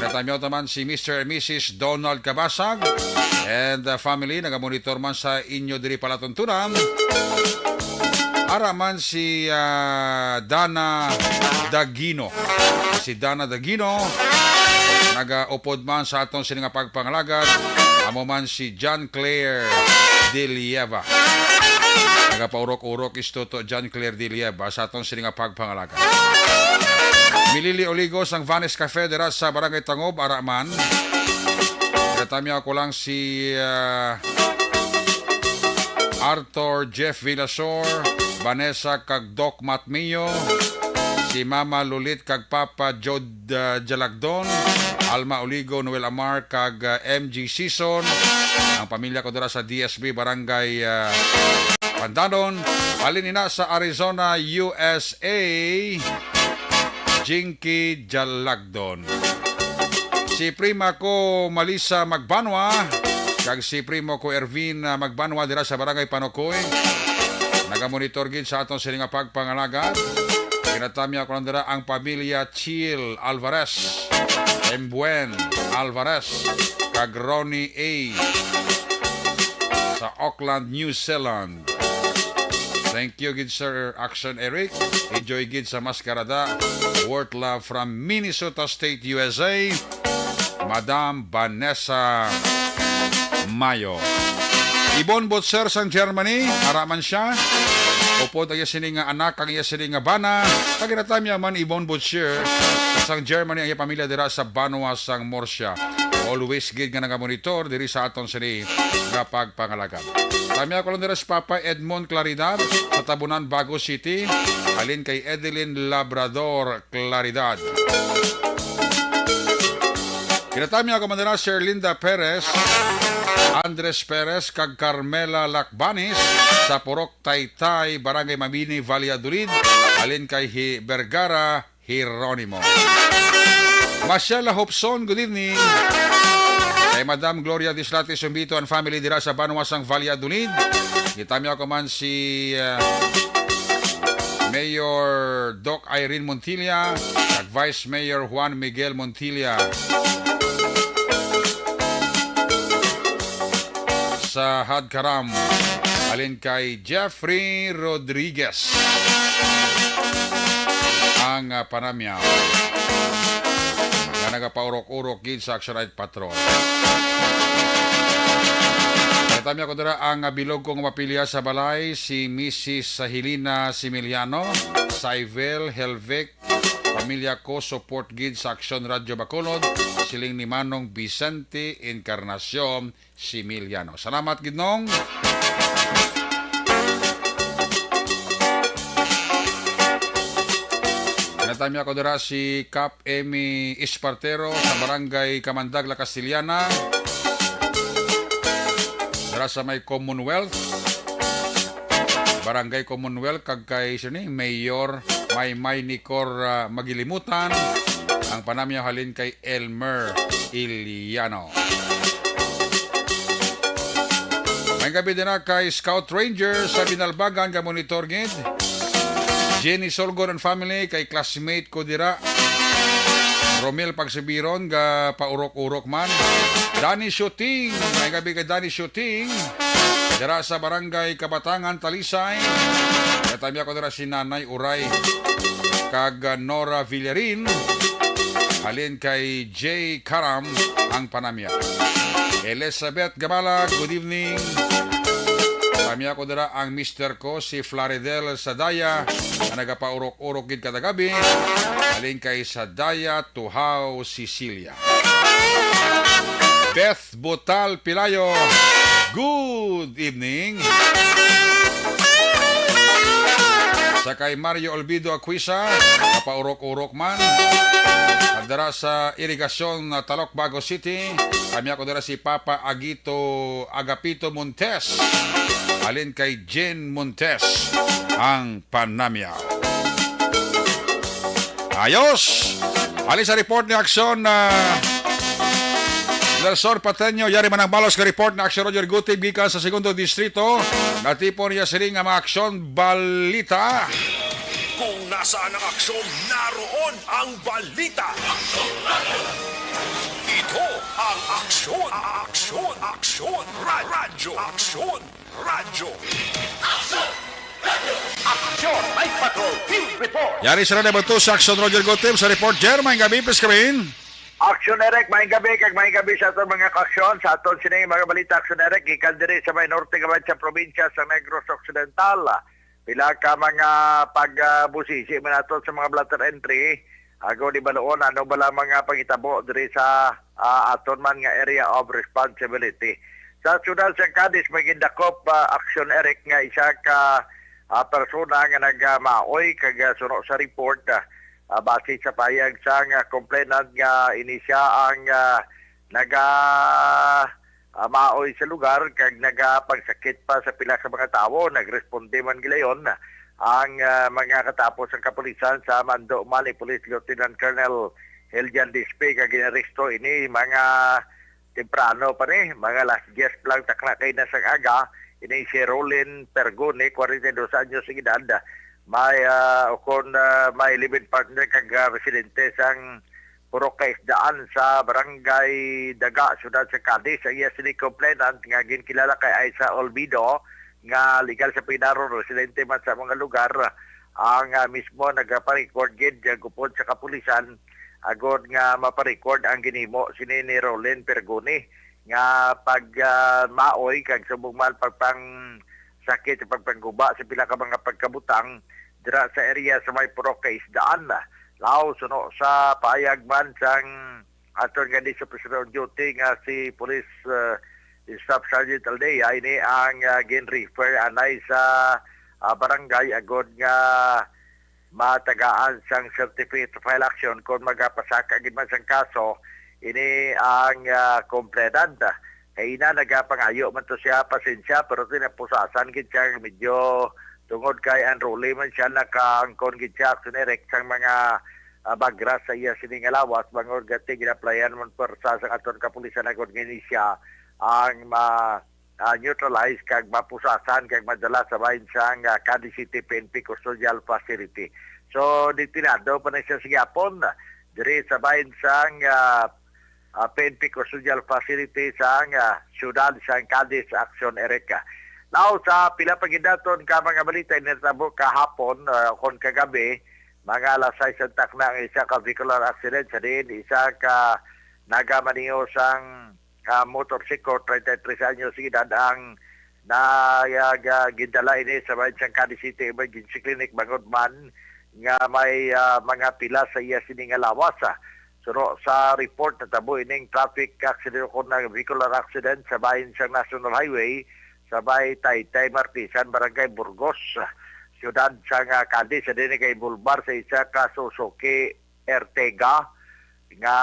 Ginatamyaw naman si Mister and Missus Donald Cabasag and, uh, family, nagamonitor man sa inyo diri palatuntunan. Ara man si, ah, Dana Dagino. Si Dana Dagino, nagaupod man sa aton sini nga pagpangalagad. Amo man si John Claire de Lieva. Nagapaurok-urok istuto John Claire de Lieva sa aton sini nga pagpangalagad. Milili Oligos ang Vanes Cafe dira sa Barangay Tangob, ara man. Ginatamyaw ko lang si, ah, Arthur Jeff Villasor, Vanessa kag Doc Matmio, si Mama Lulit kag Papa Jod, ah, Jalagdon, Alma Oligo, Noel Amar kag, ah, M G Season, ang pamilya ko dira sa D S B Barangay, ah, Pandanon, halin ina sa Arizona, U S A, Jinky Jalagdon. Si prima ko, Malisa Magbanwa, kag si primo ko, Ervin, ah, Magbanwa, dira sa Barangay Panukoy. Nagamonitor gid sa aton sini nga pagpangalagad. Ginatamyaw ko lang dira ang pamilya Chill Alvarez, Embuen Alvarez, kag Ronnie A sa Auckland, New Zealand. Thank you gid, Sir Action Eric. Enjoy gid sa maskarada. Worth love from Minnesota State, U S A, Madam Vanessa Mayo. Ibon Butcher sang Germany, ara man siya. Upod ang iya sini nga anak, ang iya sini nga bana. Kag ginatamyaw man, Ibon Butcher sang Germany, ang iya pamilya dira sa banwa sang Murcia. Always gid nga nagamonitor diri sa aton sini nga pagpangalagad. Tamyaw ko lang dira si Papa Edmond Claridad sa Tabunan, Bago City, halin kay Edeline Labrador Claridad. Ginatamyaw ko man dira si Erlinda Perez, Andres Perez, kag Carmela Lacbanis sa Purok Taytay, Barangay Mabini, Valladolid, halin kay Hi-, Vergara Jeronimo. Marcela Hopson, good evening. Kay Madam Gloria Dislate Sumbito and family dira sa banwa sang Valladolid. Ginatamyaw ko man si, uh, Mayor Doc Irene Montilla, kag Vice Mayor Juan Miguel Montilla. Sa Hadkaram, halin kay Jeffrey Rodriguez. Ang, ah, panamyaw nga nagapaurok-urok gid sa Action Night Patrol. Natamyaw ko dira ang, ah, bilog kong mapilya sa balay, si Missus Helena Similiano, Syvel Helvic, pamilya ko, support gid sa Action Radio Bacolod, siling ni Manong Vicente Encarnacion Similiano. Salamat gid, Nong. Natamyaw ko dira si Kap Emmy Espartero sa Barangay Kamandag, La Castellana. Dira sa may Commonwealth. Barangay Commonwealth, kag kay sini, Mayor Maymay Nicor, ah, Magilimutan. Ang panamyaw halin kay Elmer Iliano. May gabi din na kay Scout Ranger sa Binalbagan, nga monitor gid. Jenny Sorgon and family, kay classmate ko dira. Romel Pagsibiron, ga paurok-urok man. Danny Shooting, may gabi kay Danny Shooting. Dira sa Barangay Kabatangan, Talisay. Natamya ko dira si Nanay Uray kag, ah, Nora Villarin. Halin kay J Karam ang panamya. Elizabeth Gabala, good evening. Tamya ko dira ang mister ko, si Flaridel Sadaya, nga nagapaurok-urok gid kada gabi. Halin kay Sadaya, Tuhaw, Sicilia. Beth Butal Pilayo, good evening. Sa kay Mario Olvido Aquisa, kapaurok-urok man. At dara sa Irigasyon, uh, Talok, Bago City, kami ako dara si Papa Agito, Agapito Montes. Alin kay Jen Montes ang panamyaw. Ayos! Ali sa report ni Aksyon, ah, Nelson Pateño, yari man ang balos nga report ni Aksyon Roger Gutib gikan sa Segundo Distrito. Natipon niya sini nga mga aksyon balita. Kung nasaan ang aksyon, naroon ang balita. Ito ang Aksyon, Aksyon, Aksyon, Ra- Radyo, Aksyon. Radyo. Aksyon! May Patrol Field Report! Yari sila na ba to sa Aksyon Roger Gotem sa report, Jer? May gabi, please, kami. Aksyon Eric, may gabi, kag may gabi sa aton mga kaaksyon, sa aton sining mga balita, Aksyon Eric, gikan diri sa may norte gamay sa probinsya sa Negros Occidental. Pila ka mga pagbusisi man nato sa mga blotter entry, ago di baloon ano ba lang mga pangitabo diri sa, ah, aton man nga area of responsibility. Sa siyudad sa Cadiz, may gindakop, ah, Aksyon Eric, nga isa ka, ah, persona nga nagamaoy kag, ah, suno sa report, ah, ah, base sa payag sang, ah, complainant nga ini siya ang, ah, naga, ah, maoy sa lugar kag nagapagsakit pa sa pila ka mga tawo. Nagresponde man gilayon ang, ah, mga katapo sang kapulisan sa mando man ni Police Lieutenant Colonel Hiljan Dispe kag ginaresto ini mga temprano pa ni, mga alas diyes pa lang takna kay na sang aga. Ini si Rolin Pergone, kwarenta y dos anyos ang edad, may, ah, ukon, ah, may live-in partner kag, ah, residente sang Purok Kaisdaan sa Barangay Daga, Siyudad sa Cadiz. Ang iya sini complainant nga ginkilala kay Aiza Olvido, nga legal sa Pinar, residente man sa mga lugar, ang, ah, mismo nagaparecord gid, ah, gupod sa kapulisan agod nga maparecord ang ginhimo sini ni Rolin Pergone nga pag, ah, maoy kag subong man pagpangsakit sa pagpangguba sa pila ka mga pagkabutang dira sa area sa may Purok Kaisdaan. Laos, suno sa payag man sang aton nga di sa personal duty nga si Police, ah, Staff Sergeant Aldea, ini ang, ah, gin-refer anay sa, ah, barangay agod nga matagaan sang certificate of file action kon magapasaka gid man sang kaso ini ang, ah, complainant. Kay ina nagapangayo man to siya pasensya, pero tinapusasan gid siya medyo tungod kay unruly man siya, nakaangkon gid siya, Aksyon Eric, sang mga, ah, bagra sa iya sini nga lawas, bangod gati ginaplayan man pwersa sang aton kapulisan agod nga ini siya ang ma ah, neutralize kag mapusasan kag madala sa bahin sang, ah, Cadiz City P N P Custodial Facility. So, detenado pa na siya sa gihapon diri sa bahin sang, ah, ah, P N P Custodial Facility sang, ah, siyudad sang Cadiz, Aksyon Eric. Now, sa pila pa gid naton ka mga balita, initabo kahapon, ah, kon kagabi, mga alas sais ang takna ang isa ka vehicular accident sa diin isa ka nagamaneho sang ah, motorsiklo, treinta y tres anyos edad, ang na, ah, ga-, gindala ini sa may Cadiz City Emergency Clinic bangod man nga may, ah, mga pila sa iya sini nga lawas, ah. Suno sa report, natabo ining traffic accident o kon vehicular accident sa bahin sang National Highway sa may Taytay Martisan, Barangay Burgos, siyudad sang Cadiz, sa diin kay bulbar sa isa ka Suzuki Ertiga nga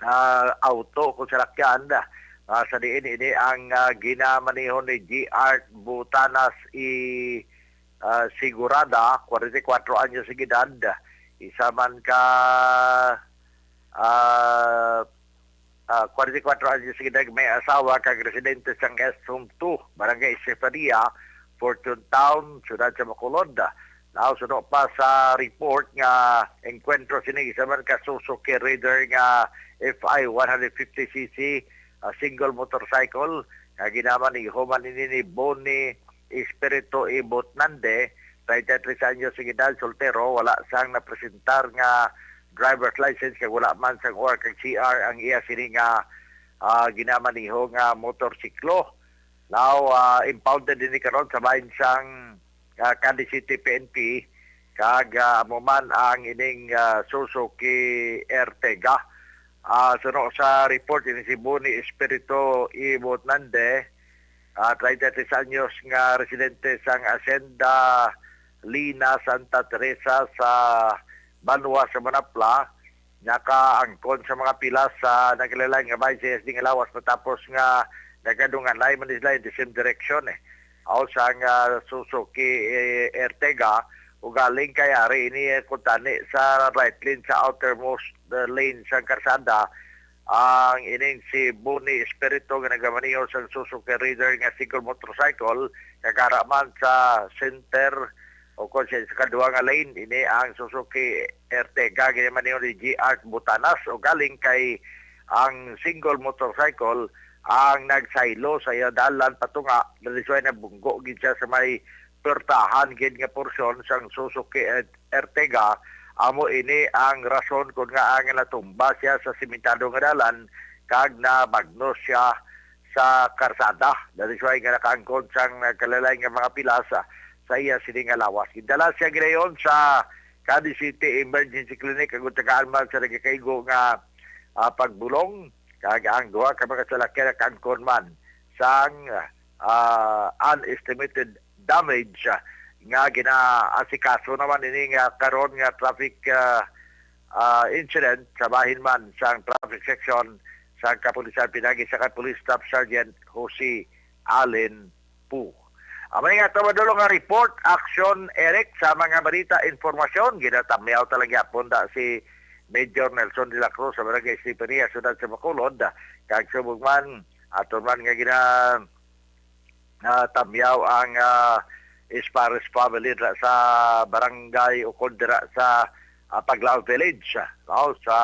ah, auto kung salakyan, ah, sa diin ini ang, ah, ginamaneho ni G R Butanas y, ah, Sigurada, kwarenta y kuwatro anyos ang edad. Isa man ka, ah, ah, kwarenta y kuwatro anyos ang edad, may asawa kag residente sang S Home two, Barangay Estefanía, Fortune Town, Siyudad sa Bacolod. Now, suno pa sa report nga engkwentro sini isa man ka Suzuki Raider nga F I one fifty C C, ah, single motorcycle nga ginamaneho man ini ni Boni Espiritu Ibot Nande, treinta y tres anyos ang edad, soltero, wala sang napresentar nga driver's license kag wala man sang O R kag C R ang iya sini nga, ah, ginamaneho nga motorsiklo. Now, ah, impounded ini karon sa bahin sang, ah, Cadiz City P N P, kag, ah, amo man ang ining, ah, Suzuki Ertiga. Ah, suno sa report, ini si Boni Espiritu Ibot Nande, ah, treinta y tres anyos nga residente sang Hacienda Lina Santa Teresa sa Banwa sa Manapla, nakaangkon sa mga pilas sa nagkalain-lain nga bahin sa S D nga lawas matapos nga nagadunganay man sila in the same direction, eh. Aw sang, ah, Suzuki, eh, Ertiga, ugaling kay ari ini, eh, kuntani sa right lane sa outermost, uh, lane sang karsada, ang ining si Boni Espiritu nga nagamaneho sang Suzuki Raider nga single motorcycle, kag ara man sa center o kon sa, sa kadwa nga lane, ini ang Suzuki Ertiga ginamaneho ni G R Butanas, ugaling kay ang single motorcycle ang nagsaylo sa iya dalan patunga, na this why nabunggo gid siya sa may pertahan gid nga porsyon sang Suzuki Er-, Ertiga. Amo ini ang rason kon ngaa nga natumba siya sa simentado nga dalan kag nabagnos siya sa karsada. That is why nga nakaangkon sang nagkalain-lain nga mga pilas sa, sa iya sini nga lawas. Gindala siya gidayon sa Cadiz City Emergency Clinic, ang tagaan man sa nagakaigo nga, ah, pagbulong, kag ang duha ka mga salakyan nakaangkon man sang, ah, unestimated damage, ah, nga ginaasikaso naman ini nga karon nga traffic, ah, ah, incident sa bahin man sang traffic section sa kapulisan pinagi sa kay Police Staff Sergeant Jose Allen Pu. Ang mga ito madulong nga report, action, Eric, sa mga balita, informasyon, ginatamyaw talaga punda si Major Nelson de la Cruz sa Barangay Estefania, Siyudad sa Bacolod, kag subong man, ato man nga gina, ah, tamyaw ang, ah, Espares family dira sa barangay ukon dira sa, ah, Paglao Village, no, sa,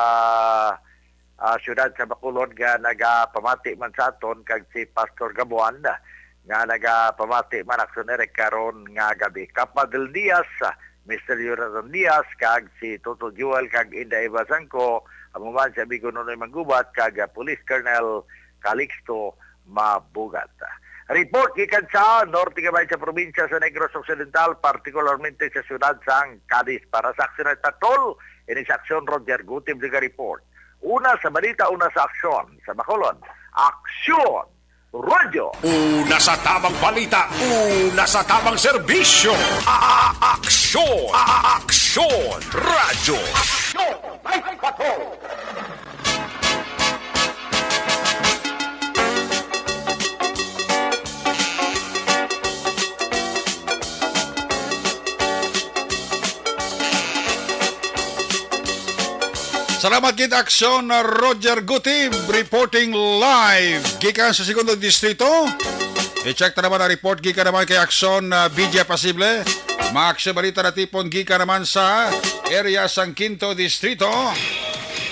ah, siyudad sa Bacolod nga nagapamati man sa aton kag si Pastor Gabuan nga nagapamati man, Action Eric, karon nga gabi. Kap Madel Diaz, Mister Jonathan Diaz, kag si Toto Joel kag Inday Eva Sangco, amo man si Amigo Nonoy Manggubat kag, ah, Police Colonel Calixto Mabugat. Report gikan sa norte nga bahin sa probinsya sa Negros Occidental, partikularmente sa siyudad sang Cadiz. Para sa Action Night Patrol, ini sa Aksyon, Roger Gutib nag-report. Una sa balita, una sa aksyon. Sa Bacolod, Aksyon Radyo. Una sa tamang balita, una sa tamang serbisyo. A-, a-, aksyon, a-, a-, aksyon, radyo. Aksyon, Night Patrol. Salamat gid, Aksyon, Roger Gutib, reporting live gikan sa Segundo Distrito. I-check ta naman ang report gikan naman kay Aksyon, ah, B J Pasible. Mga aksyon balita natipon gikan naman sa area sang Quinto Distrito.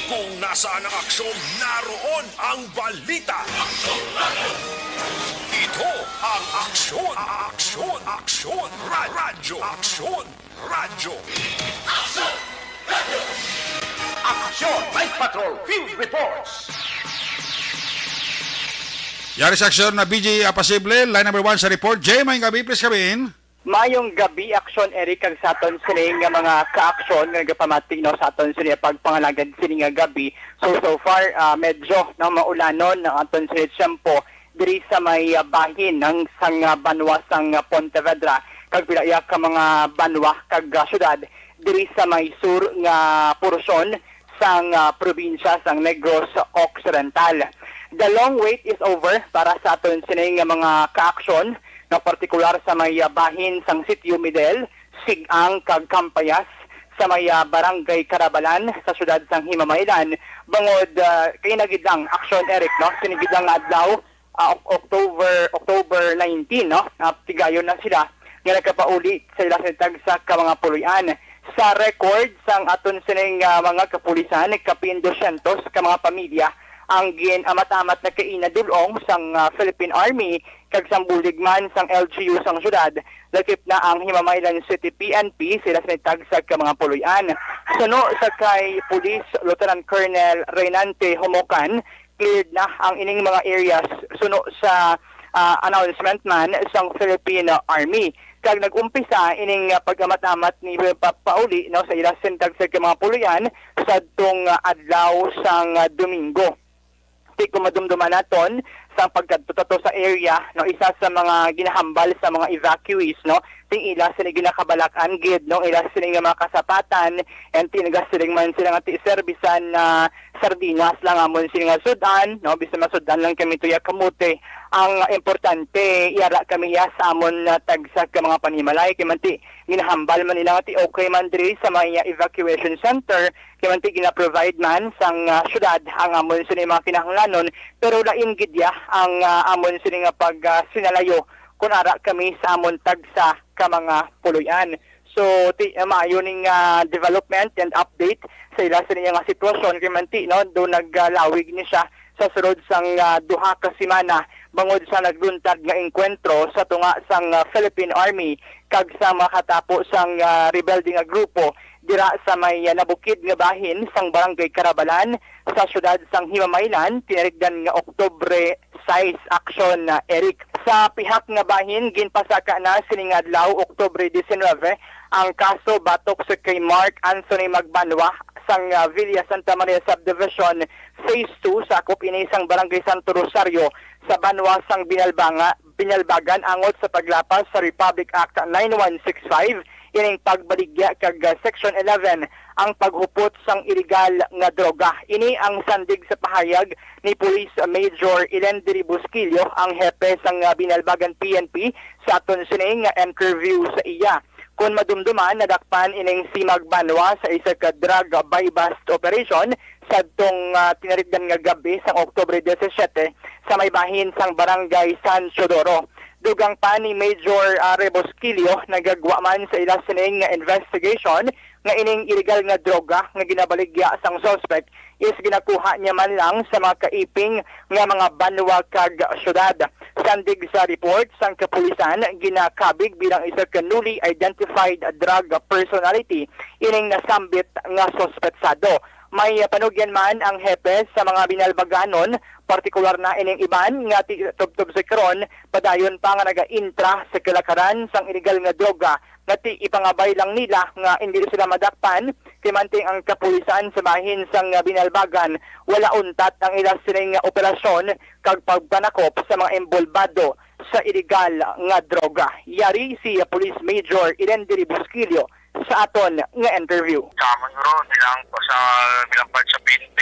Kung nasaan ang aksyon, naroon ang balita. Ito ang Aksyon, Aksyon, Aksyon, Ra-, Radyo Aksyon. Radyo. Aksyon! Night Patrol Field Reports! Yari sa aksyon na B J Apasible, line number one sa report. Jay, maayong gabi, please come in. Maayong gabi, Aksyon Eric, kag sa aton sini nga mga kaaksyon nga nagapamati, no, sa aton sini pagpangalagad sini nga gabi. So, so far, ah, medyo, no, maulanon ang aton sini tiyempo diri sa may, ah, bahin ng sang, ah, banwa sang, ah, Pontevedra, kag pila iya ka mga banwa kag, ah, syudad diri sa may sur nga porsyon sang, ah, probinsya sang Negros Occidental. The long wait is over para sa aton sini nga mga kaaksyon, nga partikular sa may, ah, bahin sang Sitio Midel, Sig-ang kag Campayas, sa may, ah, Barangay Carabalan sa syudad sang Himamaylan, bangod, ah, kay nagid lang aksyon, Eric, no? Sinigid lang nga adlaw, ah, Oc-, October, October nineteen, no? Ah, tigayon na sila nga nakapauli sa ila sa tagsa ka mga puloy-an. Sa record sang aton sining, ah, mga kapulisan, kapin dosyentos ka mga pamilya ang gin-amat-amat na kaina dul-ong sang, ah, Philippine Army kag sang bulig man sang L G U sang syudad, lakip na ang Himamaylan City P N P sa ila sining tagsa ka mga puloy-an. Suno sa kay Police Lieutenant Colonel Reynante Homocan, cleared na ang ining mga areas suno sa, ah, announcement man sang Philippine Army. Kag nag-umpisa ining, ah, pag-amat-amat ni pa-, pauli, no, sa ila sining tagsa ka mga puloy-an sadtong, ah, adlaw sang, ah, Domingo. Ti kung madumduman naton sa pagkadto ta to sa area, no, isa sa mga ginahambal sa mga evacuees, no, ting ila sini ginakabalak-an gid, no, ila sini nga mga kasapatan, and ti nagasiling man sila nga ti servisan na sardinas lang amon sini nga sud-an, no, bisan masud-an lang kami tuya kamote. Ang importante, yara kami ya sa amon, ah, tagsa ka mga panimalay, kay man ti ginahambal man nila nga ti okay man diri sa mga evacuation center, kay man ti gina-provide man sang, ah, syudad ang amon sini mga kinahanglanon, pero lain gid ya ang, ah, amon sini nga pag, ah, sinalayo kun ara kami sa amon tagsa ka mga puloy-an. So, ti, ah, maayo ning, ah, development and update sa ila sini nga sitwasyon, kay man ti, no, do naglawig ni siya sa sulod sang, ah, duha ka semana bangod sa nagluntad nga engkwentro sa tunga sang, ah, Philippine Army kag sa mga katapo sang, ah, rebelde nga grupo dira sa may, ah, nabukid nga bahin sang Barangay Carabalan sa siyudad sang Himamaylan, tinarigdan nga Oktubre sais, Aksyon, ah, Eric. Sa pihak nga bahin, ginpasaka na sining adlaw, Oktubre diecinuebe, ang kaso batok sa kay Mark Anthony Magbanwa sang, ah, Villa Santa Maria Subdivision, Phase two, sakop ini sang Barangay Santo Rosario sa banwa sang Binalbanga, Binalbagan, angot sa paglapas sa Republic Act nine one six five, ining pagbaligya kag, ah, Section eleven, ang paghupot sang iligal nga droga. Ini ang sandig sa pahayag ni Police Major Ilendry Busquillo, ang hepe sang, ah, Binalbagan P N P, sa aton sini nga interview sa iya. Kon madumduman, nadakpan ining si Magbanwa sa isa ka drug buy-bust operation sadtong, ah, tinarigdan nga gab-i sang Oktubre disisiete sa may bahin sang Barangay San Teodoro. Dugang pa ni Major, ah, Rebosquillo, nagagwa man sa ila sining nga investigation nga ining illegal nga droga nga ginabaligya sang suspect is ginakuha niya man lang sa mga kaiping nga mga banwa kag syudad. Sandig sa report sang kapulisan, ginakabig bilang isa ka newly identified drug personality ining nasambit nga suspetsado. May panugyan man ang hepe sa mga Binalbaganon, partikular na ining iban nga ti-, tubtob sa karon, padayon pa nga naga-intra sa kalakaran sang iligal nga droga nga ti ipangabay lang nila nga indi sila madakpan, kay manting ang kapulisan sa bahin sang Binalbagan wala untat ang ila sining nga operasyon kag pagpanakop sa mga inbolbado sa iligal nga droga. Yari si Police Major Ilendry Busquillo sa aton nga interview. Sa amon, bro, bilang, sa, bilang part sa P N P,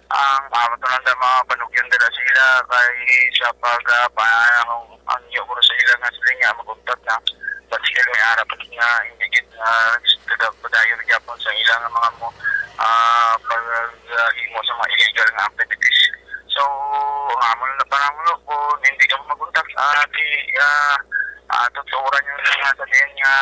ang amon to lang sa mga panugyan dira sa ila kay sa pag, ah, pa-, ang, ang iyo ko sa ila nga sila nga mag-untat na. But still, may ara pa nga hindi gid, ah, padayon gyapon sa ila nga mga mo, ah, pag, ah, himo sa mga illegal nga activities. So, ang amon na pananglo, kung hindi ka mag-untat, ah, di, ah, ah, tuturan yung nga sa din nga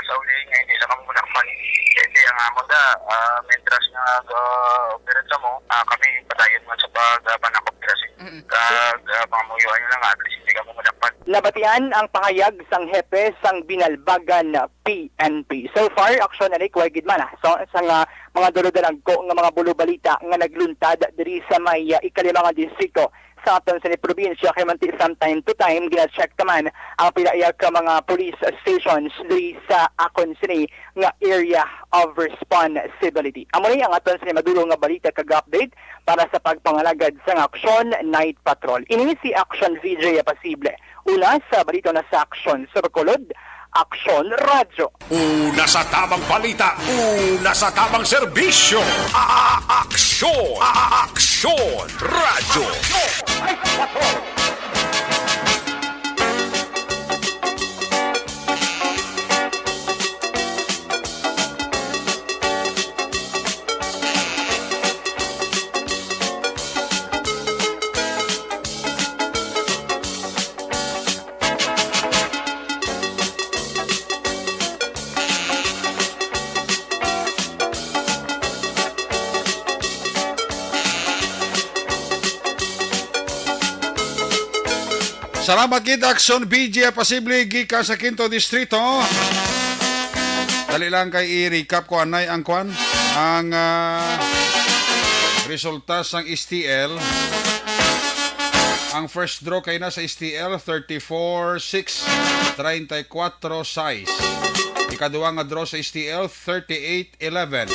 sa uli nga hindi lang kamo manakpan. Hindi, ang amon da, ah, mentras nga, ah, operate sa mo, ah, kami padayon man sa pag, ah, panakop dira sa inyo. Mm-mm. Kag, ah, panguyuan nyo lang nga, at least hindi kamo madakpan. Nabatian ang pahayag sang hepe sang Binalbagan P N P. So far, Aksyon Eric, way gid man, ah. So, sa nga mga dulodalagko nga mga bulobalita nga nagluntad diri sa may, ah, ikalima nga distrito sa aton sini probinsya, kay manti from time to time gina-check naman ang pila iya ka mga police stations diri sa akon sini nga area of responsibility. Amo ni ang aton sini madulong nga balita kag update para sa pagpangalagad sang Aksyon Night Patrol. Ini si Aksyon V J Apasible. Una sa balita na sa Aksyon sa Bacolod, Aksyon Radyo. Una sa tamang balita, una sa tamang serbisyo. A-, a-, aksyon, a-, a-, aksyon, radyo. Salamat gid, Action B G F Pasible, gikan sa Quinto Distrito. Dali lang kay i-recap ko anay ang kwan, ang, ah, resulta sang S T L. Ang first draw kay na sa S T L, thirty-four six, treinta y cuatro seis. Ikaduha nga draw sa S T L, thirty-eight eleven.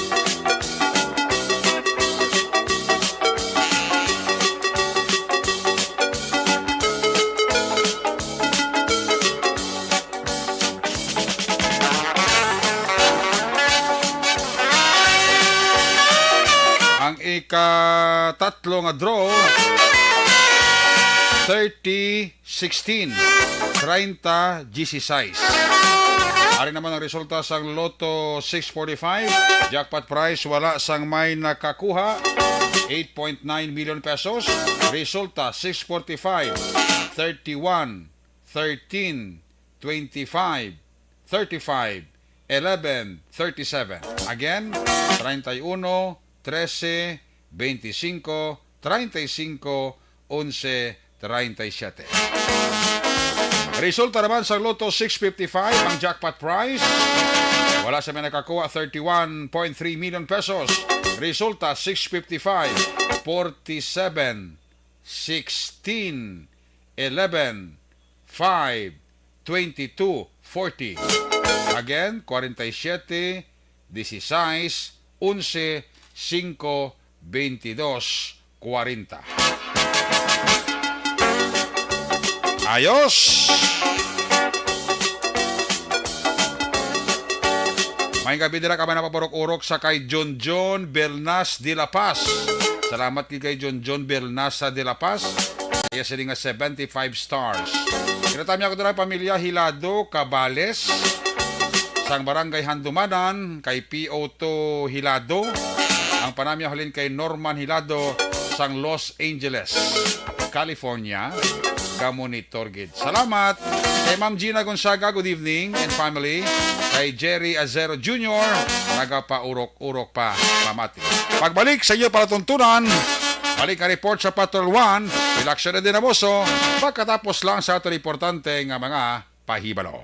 Ang ikatatlo nga draw, thirty sixteen, treinta dieciséis. Ari naman ang resulta sang Lotto six forty-five. Jackpot prize, wala sang may nakakuha. Eight point nine million pesos. Resulta, six forty-five, thirty-one, thirteen, twenty-five, thirty-five, eleven, thirty-seven. Again, treinta y uno, trese, veinticinco, treinta y cinco, onse, treinta y siete. Resulta naman sa Lotto six fifty-five ang jackpot prize. Wala sa may nakakuha, thirty-one point three million pesos. Resulta, six fifty-five, forty-seven, sixteen, eleven, five, twenty-two, forty. Again, forty-seven, sixteen, onse, singko, twenty-dos, kwarenta. Ayos! May gabi dira ka man napapurok-urok sa kay John John Belnas de la Paz. Salamat gid kay John John Belnas sa de la Paz. Iya sini nga seventy-five stars. Kinatami ako dira pamilya Hilado Cabales sang Barangay Handumanan kay P O two Hilado. Ang panamya halin kay Norman Hilado sang Los Angeles, California. Gamonitor gid. Salamat kay Ma'am Gina Gonzaga, good evening, and family. Kay Jerry Azero Junior, nagapaurok-urok pa, pamati. Pagbalik sa inyo palatuntunan, balik ang report sa Patrol One, Ilaksyon Edwin Amoso, pagkatapos lang sa aton importante nga mga pahibalo.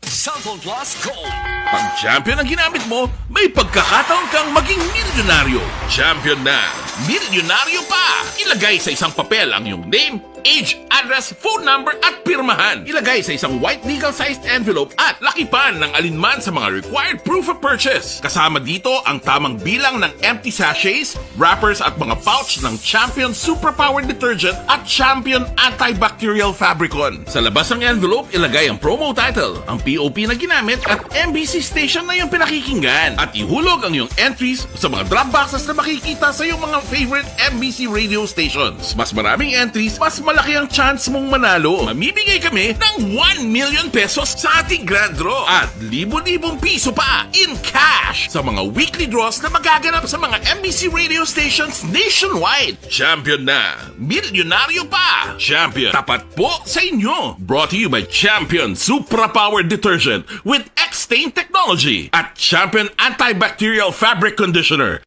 Cellphone Plus Gold. Pag Champion ang ginamit mo, may pagkakataon kang maging milyonaryo. Champion na, milyonaryo pa! Ilagay sa isang papel ang iyong name, age, address, phone number, at pirmahan. Ilagay sa isang white legal-sized envelope at lakipan ng alinman sa mga required proof of purchase. Kasama dito ang tamang bilang ng empty sachets, wrappers, at mga pouch ng Champion Superpower Detergent at Champion Antibacterial Fabricon. Sa labas ng envelope, ilagay ang promo title, ang P O P na ginamit, at M B C station na iyong pinakikinggan. At ihulog ang iyong entries sa mga drop boxes na makikita sa iyong mga favorite M B C radio stations. Mas maraming entries, mas malaki ang chance mong manalo. Mamimigay kami ng one million pesos sa ating grand draw at libo-libong piso pa in cash sa mga weekly draws na magaganap sa mga M B C radio stations nationwide. Champion na! Milyonaryo pa! Champion, tapat po sa inyo! Brought to you by Champion Supra Power Detergent with X-Stain Technology at Champion Antibacterial Fabric Conditioner.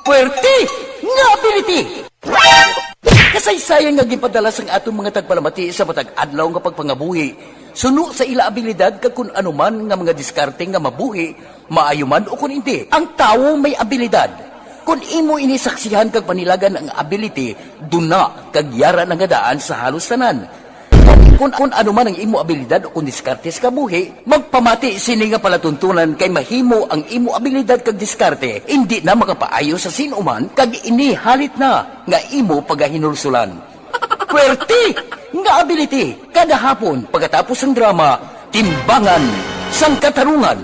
Puwerte nga ability! Kasaysayan nga ginpadala sang aton mga tagpalamati sa matag adlaw nga pagpangabuhi, suno sa ila abilidad kag kun ano man nga mga diskarte nga mabuhi, maayo man o kun indi. Ang tawo may abilidad. Kun imo ini saksihan kag panilagan ang ability, duna kag yara na nga daan sa halos tanan. Kun, kun ano man ang imo abilidad o kun diskarte sa kabuhi, magpamati sini nga palatuntunan kay mahimo ang imo abilidad kag diskarte indi na makapaayo sa sin-o man kag ini halit na nga imo pagahinulsulan. Puwerte nga ability kada hapon pagkatapos sang drama, Timbangan sang Katarungan.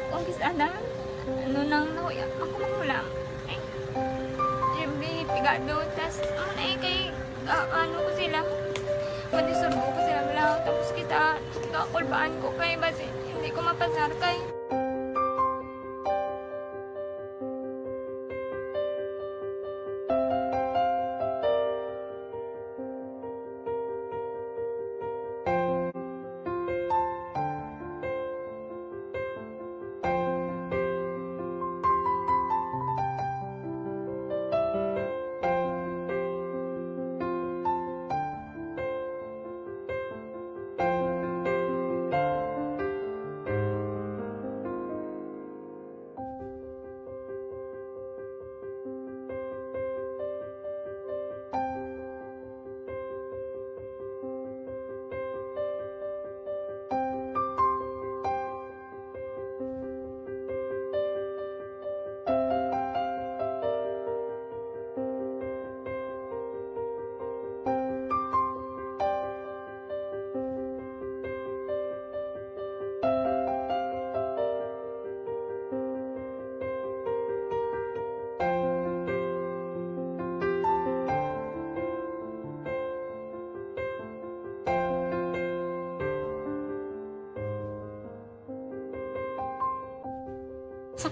Kung kis-, ana, ano nang nahuya, ako manghulam. Ay, Jimmy, pigado, tas, ano na eh, kay, ah, ano ko sila, manisurbo ko sila, wala, tapos kita, kakulbaan ko kay, basi, hindi ko mapasar kay.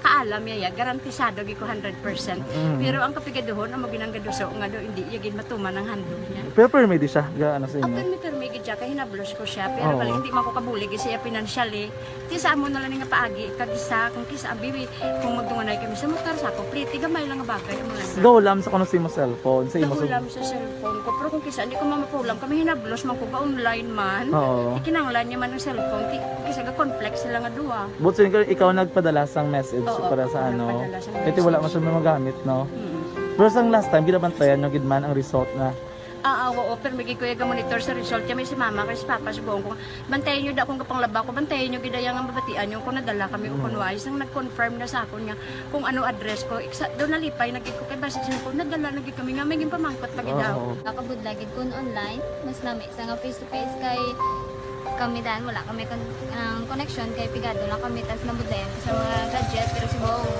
Kaalam niya, ya, garantisado gid ko hundred percent. Mm. Pero ang kapigaduhon, amo ginang gaduso nga do, hindi niya gid matuman ang handog niya. Pero permi di siya, ga, ano, sa imo? Pirmi, pirmi gid siya, kay hinablos ko siya. Pero Oo. bali, hindi man ko kabulig siya financially. Ti sa amo na lang nga paagi, kag isa, kung kisa, abi, kung magdunganay kami sa motor, sa ako, pliti, gamay lang nga bagay, amo lang. Gahulam sa kuno sa imo cellphone, sa imo sa Gahulam sa cellphone ko, pero kung kisa, hindi ko mamapulam, kami hinablos man ko, ga-online man. Oo. Ikinanglan niya man ang cellphone, ti-, kung kisa, ga-conflict sila nga duha. But sin-, ikaw nagpadala sang message Oo, para sa ako ano? nagpadala sang Kaya wala message. man siya magamit, no? Mm. Pero sang last time, ginabantayan nyo gid man ang result na? Ah, ah, oo, pero may gid ko yung monitor sa result. Kaya may si mama, kay si papa, si buong ko, "Bantayan nyo da kung kapanglaba ko, bantayan nyo gid yung mabatian nyo kung nadala kami o Mm. kung wais." Nang nag-confirm na sa akon nga kung ano address ko, iksa, doon nalipay na gid ko kay basi siya ko, nadala na gid kami nga may ginpamangkot pa gid daw. Oo. Nakabudlay gid kun online, mas nami sa nga face to face kay kami dan wala kami kon-, ang connection kay pigado lang kami tas nabudlayan ko sa mga gadget pero si Bong,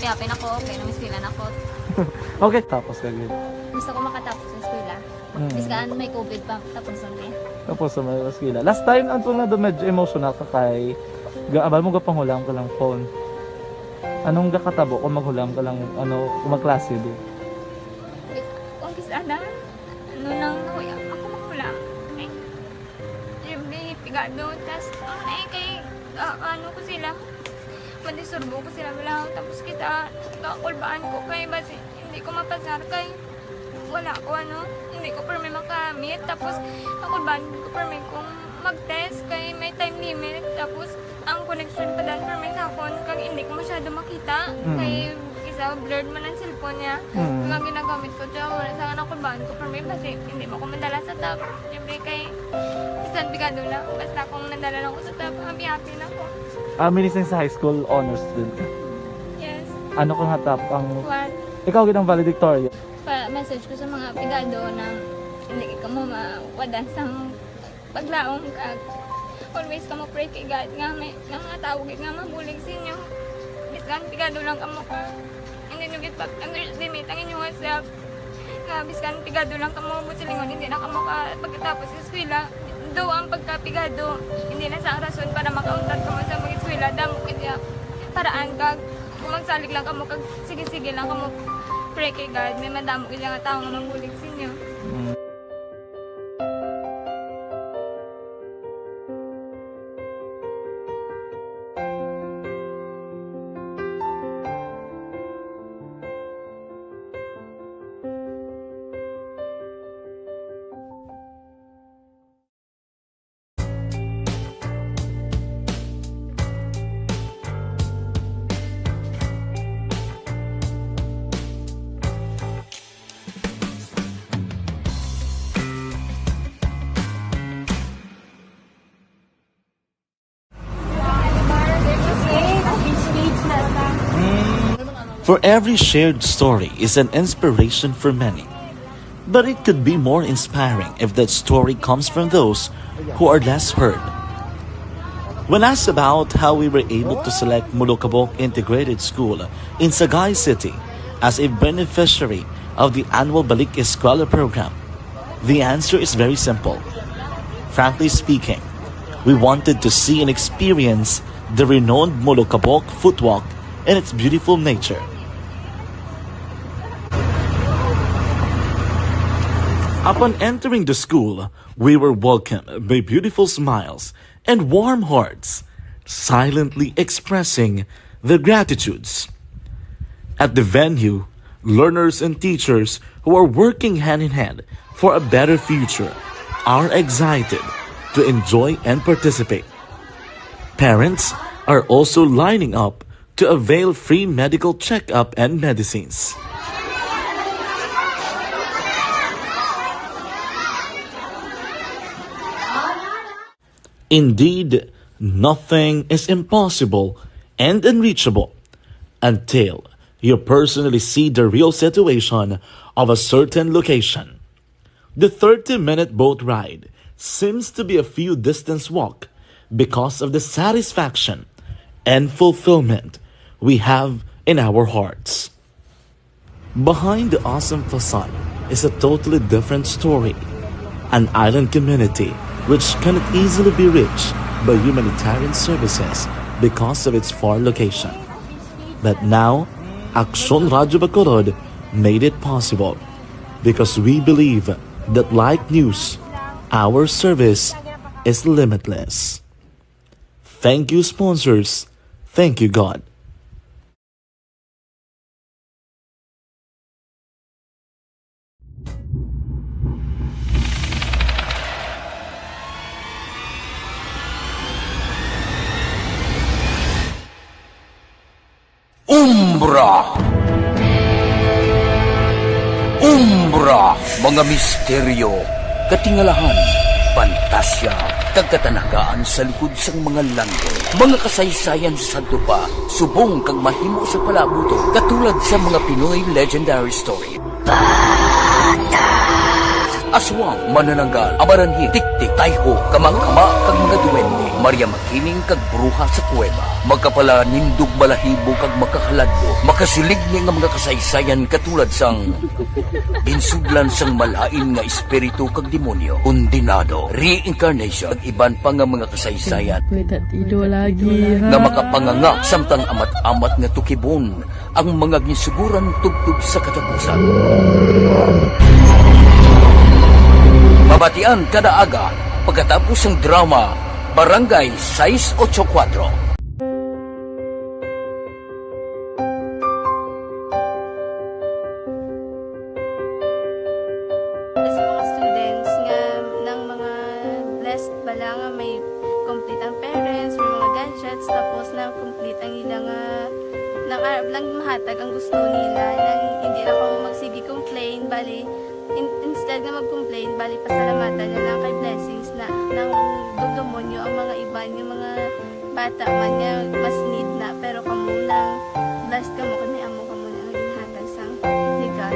happy na ko, okay na, mas pila na ko. Okay, tapos ka gid. Gusto ko makatapos sa eskwela. Mm. Bis kaan may covid pa, tapos ang eh. Tapos sa mga eskwela. Last time, ang tunga do medyo emotional ka kay ga-, abal mo gapanghulam ka lang phone. Anong gakatabo kung maghulam ka lang, ano, kung magklase di? Kung kis-, ano, ano lang, ako, ako maghulam. Eh, every pigado, tas, ang eh, kay, ah, ano ko sila, madisturbo ko sila, wala, tapos kita, kakulbaan ko kay, basi, hindi ko mapasar kay, wala ko, ano, hindi ko permi makamit. Tapos, ako ba, hindi ko permi kung mag-test kay may time limit. Tapos, ang connection pa dan permi sa akon, kag hindi ko masyado makita. Mm. Kay, isa, blurred man ang cellphone niya. Mm. Kag ang ginagamit ko, siya, wala sa akin, ako ba, hindi ko permi, basi, hindi mo ko madala sa top. Siyempre, kay, bisan pigado na, basta kung nadala lang ko sa top, happy-happy na ko. Ah, minising sa high school, honors student ka? Yes. Ano ka nga top ang One. Ikaw gid ang valedictorian. Pa-message ko sa mga pigado na hindi ka mo mawadan sang paglaom kag always ka mo pray kay God nga may, nga mga tawo gid nga mabulig sa inyo. Bisan pigado lang kamo ka, hindi nyo gid pag-underestimate ang inyong self. Nga bisan pigado lang kamo, buot silingon, hindi na kamo ka pagkatapos sa eskwela. Do ang pagkapigado, hindi na sa rason para makauntat kamo sa mag-eskwela. Damo gid ya paraan kag kung magsalig lang kamo kag sige-sige lang kamo pray kay God, may madamo gid nga tawo nga mabulig sa inyo. Mm. For every shared story is an inspiration for many. But it could be more inspiring if that story comes from those who are less heard. When asked about how we were able to select Molokabok Integrated School in Sagay City as a beneficiary of the annual Balik Eskwela program, the answer is very simple. Frankly speaking, we wanted to see and experience the renowned Molokabok footwalk and its beautiful nature. Upon entering the school, we were welcomed by beautiful smiles and warm hearts, silently expressing their gratitudes. At the venue, learners and teachers who are working hand in hand for a better future are excited to enjoy and participate. Parents are also lining up to avail free medical checkup and medicines. Indeed, nothing is impossible and unreachable until you personally see the real situation of a certain location. The thirty-minute boat ride seems to be a few distance walk because of the satisfaction and fulfillment we have in our hearts. Behind the awesome facade is a totally different story, an island community which cannot easily be reached by humanitarian services because of its far location. But now, Aksyon Radyo Bacolod made it possible because we believe that like news, our service is limitless. Thank you, sponsors. Thank you, God. Umbra. Umbra, mga misteryo, katingalahan, pantasya, kag katanagaan sa likod sang mga langit. Mga kasaysayan sa sadto pa, subong kag mahimo sa palabuton, katulad sa mga Pinoy legendary story. Aswang, manananggal, amaranhi, tiktik, tayho, kamang-kama, kag mga duwende, Maria Makiling kag bruha sa kuweba, makapalanindog balahibo kag makahaladlok, makasiligni nga mga kasaysayan katulad sang ginsudlan sang malain nga espiritu kag demonyo, kondenado, reincarnation, kag iban pa nga mga kasaysayan May tatido lagi, ha? nga makapanganga samtang amat-amat nga tukibon ang mga ginsuguran tubtob sa katapusan. Mabatian kada aga pagkatapos sang drama Barangay sais ocho kuwatro. Sa mga students nga nang mga blessed bala nga may complete ang parents, may mga gadgets, tapos na complete ang ila nga nang arab lang mahatag ang gusto nila, nang hindi na kamo magsige complain, bali, in-, instead nga mag-complain, bali, pasalamatan na lang kay blessings na nang dumdumo nyo ang mga iban, yung mga bata man nga mas need na, pero kamo nang blessed kamo kay may amo kamo na nga ginhatag sang legal.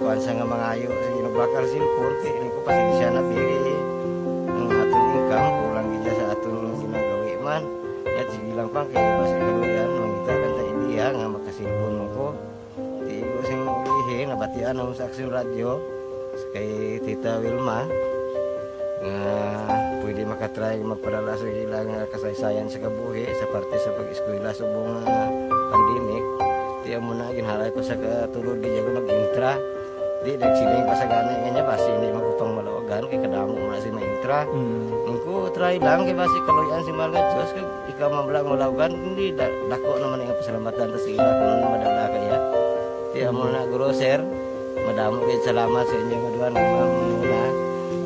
Kuan sa nga mangayo sa ginubakal cellphone, kay ini ko pasensya na, pili ang aton income, kulang gid sa aton ginagawi man. Yat, sige lang pang, kay basi kaluyan, mangita lang ta idea nga makasilpon mo ko. Di ko sing ilihi, nabatian ako sa Aksyon Radyo, kay Tita Wilma, nga pwede makatry magpadala sa ilang, ah, kasaysayan sa kabuhi sa parte sa pag-eskwela subong nga pandemic. Di amo na, ginhalay ko sa katulod, di ako nag-intra. Di, nagsiling pa sa gani nga niya, basi hindi man ko pang malawagan, kay kadamo mo na si ma-intra. Mm. Ang ko, try lang, kay basi kaluyan si mahal nga Diyos, kay ikaw man lang malawagan, hindi, da-, dako naman ang pasalamatan ta sa ila kung madala kaya. Di, amo na, guro, sir, madamo kayo salamat sa inyo nga duha, ni Ma'am Muna,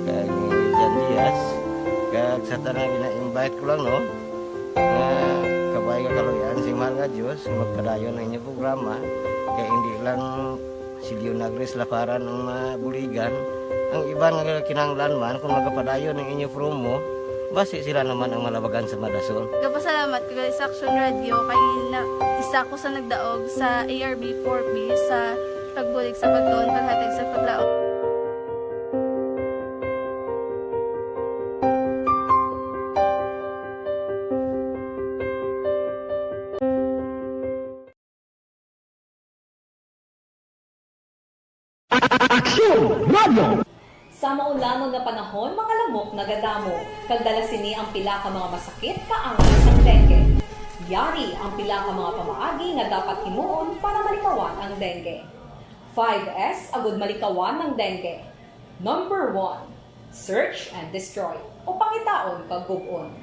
kag ni Jan Diaz, kag sa tanan gina-invite ko lang, no, nga kabay nga kaluyan si mahal nga Diyos, magpadayon ang inyong programa, kay hindi lang si Leonagris Laparan ang mabuligan, ang iban nga kinahanglan man, kung magapadayon ang inyo promo, basi sila naman ang malabagan sa madason. Gapasalamat ko sa Aksyon Radyo kay na, isa ko sa nagdaog sa A R B four B sa pagbulig sa pagtuon, paghatag sa paglaom. Aksyon Radyo. Sa maulanon nga panahon, mga lamok nagadamo, kag dala sini ang pila ka mga masakit kaangay sang dengue. Yari ang pila ka mga pamaagi nga dapat himuon para malikawan ang dengue. Five S agud malikawan ang dengue. Number one, search and destroy, o pangitaon kag gub-on.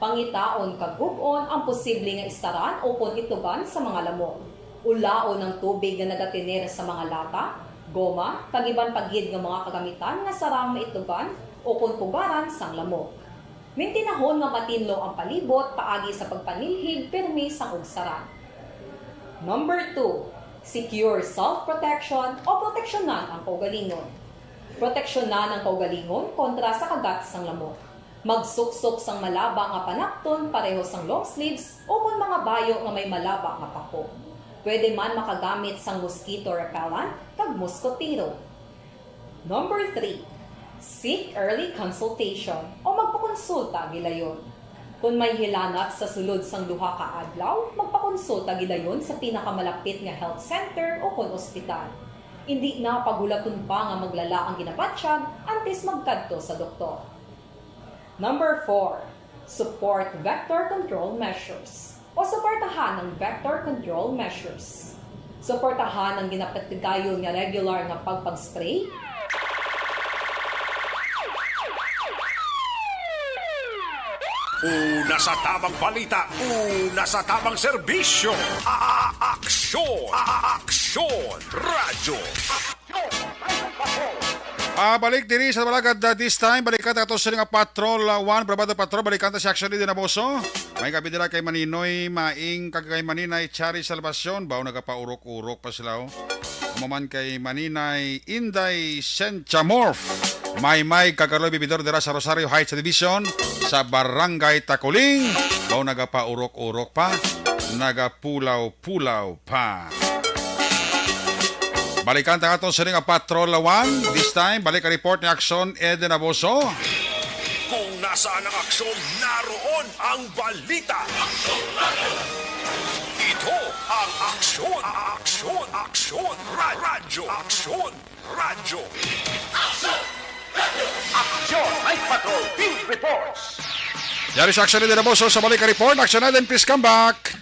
Pangitaon kag gub-on ang posible nga istaran ukon itlugan sa mga lamok. Ulaon ang tubig nga nagatener sa mga lata, goma, kag iban pa gid nga mga kagamitan nga sarang maitlugan ukon pugaran sang lamok. Mintinahon nga matinlo ang palibot paagi sa pagpanilhig pirmi sang ugsaran. Number two, secure self-protection o proteksyonan ang kaugalingon. Proteksyonan ang kaugalingon kontra sa kagat sang lamok. Magsuksok sang malaba nga panakton pareho sang long sleeves ukon mga bayo nga may malaba nga pako. Pwede man makagamit sang mosquito repellent kag moskotero. Number three, seek early consultation o magpakonsulta gilayon. Kon may hilanat sa sulod sang duha ka adlaw, magpakonsulta gilayon sa pinakamalapit nga health center o kon ospital. Indi na paghulaton pa nga maglala ang ginabatyag antes magkadto sa doktor. Number four, support vector control measures o suportahan ang vector control measures. Suportahan ang ginapatigayon nga regular nga pagpag-spray. Una sa tamang balita, una sa tamang serbisyo. A-, aksyon, a-, aksyon, radyo. Ah, balik diri sa Balagad, ah, this time, balikan ta ato sini nga Patrol, ah, one, Brabada Patrol, balikan ta si Action Leader Naboso. May gabi nila kay Maninoy Maing kag kay Maninay Chari Salvacion, bao nagapaurok-urok pa sila, oh. Amo man kay Maninay Inday Sencha Morph, Maymay kag Carlo Bibidor dira sa Rosario Heights Division, sa Barangay Takuling, bao nagapaurok-urok pa, nagapulaw-pulaw pa. Balikan ta ato sini nga Patrol one. This time, balik ang report ni Aksyon Eden Aboso. Kung nasaan ang aksyon, naroon ang balita. Ito ang aksyon, aksyon, aksyon, ra- radyo, aksyon, radyo. Aksyon! Night Patrol Field Reports! Yari sa Aksyon Eden Aboso sa balik ang report. Aksyon Eden, please come back.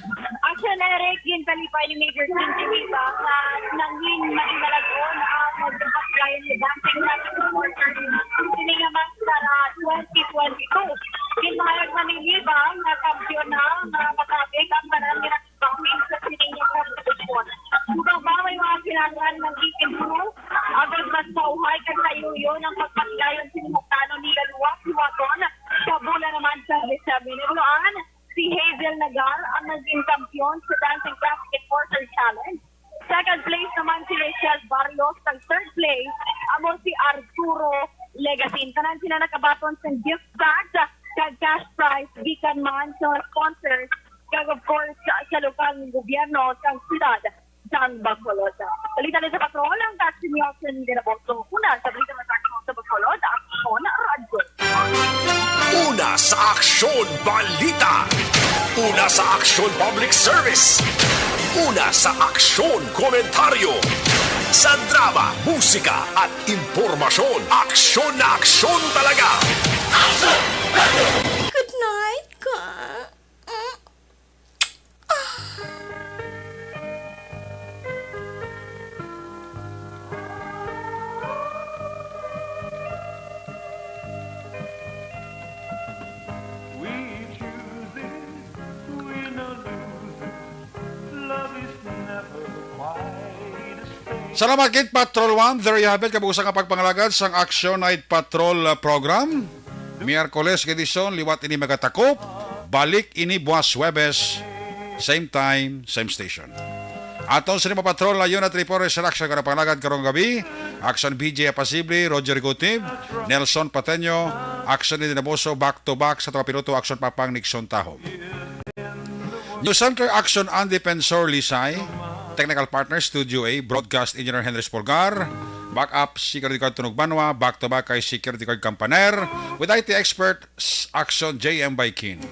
Action Eric, ginkalipay ni Major Kim Jimmy ba nga nangin madinalag-on ang magpapaglayan ni Dancing Rabbit Supporters sini nga Master twenty twenty-two. Ginpahayag man ni Libang nga kampiyon na nga makabig ang tanan nga nagpangin sa sining nga kompetition. Sugang ba may mga kinahanglan ng improve agod mas mauhay kag layuyon ang pagpatigayon sini nga plano ni Galuwag Hiwaton. Sa bola naman sa Rizal Minabloan, si Hazel Nagar ang naging kampiyon sa Dancing Plastic Enforcer Challenge. Second place naman si Rachel Barrios. Ang third place amo si Arturo Legasin. Tanan sila nakabaton sa gift bags kag cash prize gikan man sa sponsors kag of course sa, sa lokal nga gobyerno sa siyudad sang Bacolod. Balita ni sa Patrol, ang taxi ni Austin Dinaboso. Una sa balita nga sa sa Bacolod, Aksyon Radyo. Una sa aksyon, balita. Una sa aksyon, public service. Una sa aksyon, komentaryo. Sa drama, musika, at impormasyon, aksyon na aksyon talaga. Good night, ka. We choose this, win or lose it, love is never quite a stranger. Salamat gid, Patrol one. There you have it. Kabusa nga pagpangalagad sang Action Night Patrol, uh, program. Miyerkules nga edisyon, liwat ini magatakop. Balik ini buwas Huwebes, same time, same station. Aton sa lima patrol, layon at report sa action nga pangalagad karong gabi. Action B J Apasible, Roger Gutib, Nelson Pateño, Action ni Dinaboso, back to back sa taga piloto, Action Papang Nixon Tahom. News Center, Action Andy Pensor Lisay. Technical partner, Studio A, Broadcast Engineer Henry Spolgar. Backup, Security Guard Tunog Banwa. Back to back kay Security Guard Campaner. With I T expert, s- Action J M Baikin.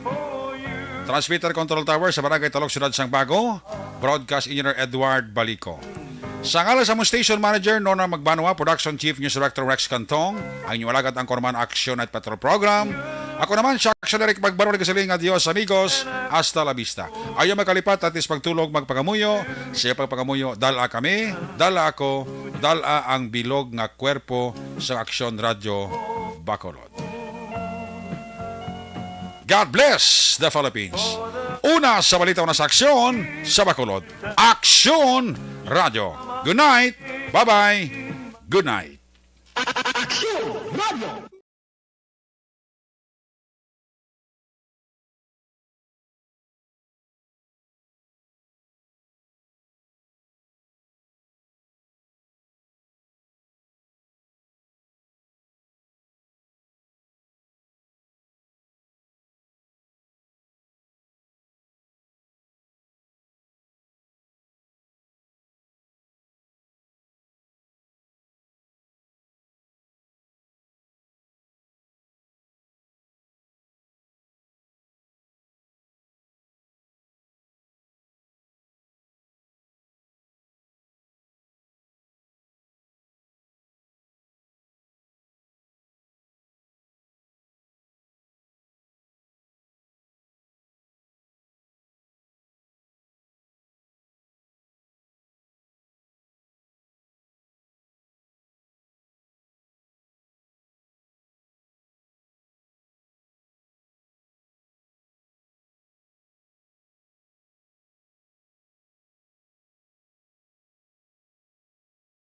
Transmitter Control Tower sa Barangay Talok, Siyudad sang Bago. Broadcast Engineer Edward Balico. Sa ngalan sa among Station Manager, Nona Magbanwa, Production Chief, News Director Rex Cantong, ang inyong alagad, Anchorman, Action Night Patrol Program. Ako naman, si Action Eric Magbanwa, nagasiling, adios, amigos, hasta la vista. Ayaw magkalipat, atis pagtulog, magpangamuyo, sa pagpangamuyo, dala kami, dala ako, dala ang bilog nga kwerpo sa Action Radio Bacolod. God bless the Philippines. Una sa balita, una sa aksyon sa Bacolod. Aksyon Radio. Good night. Bye-bye. Good night. Aksyon Radio.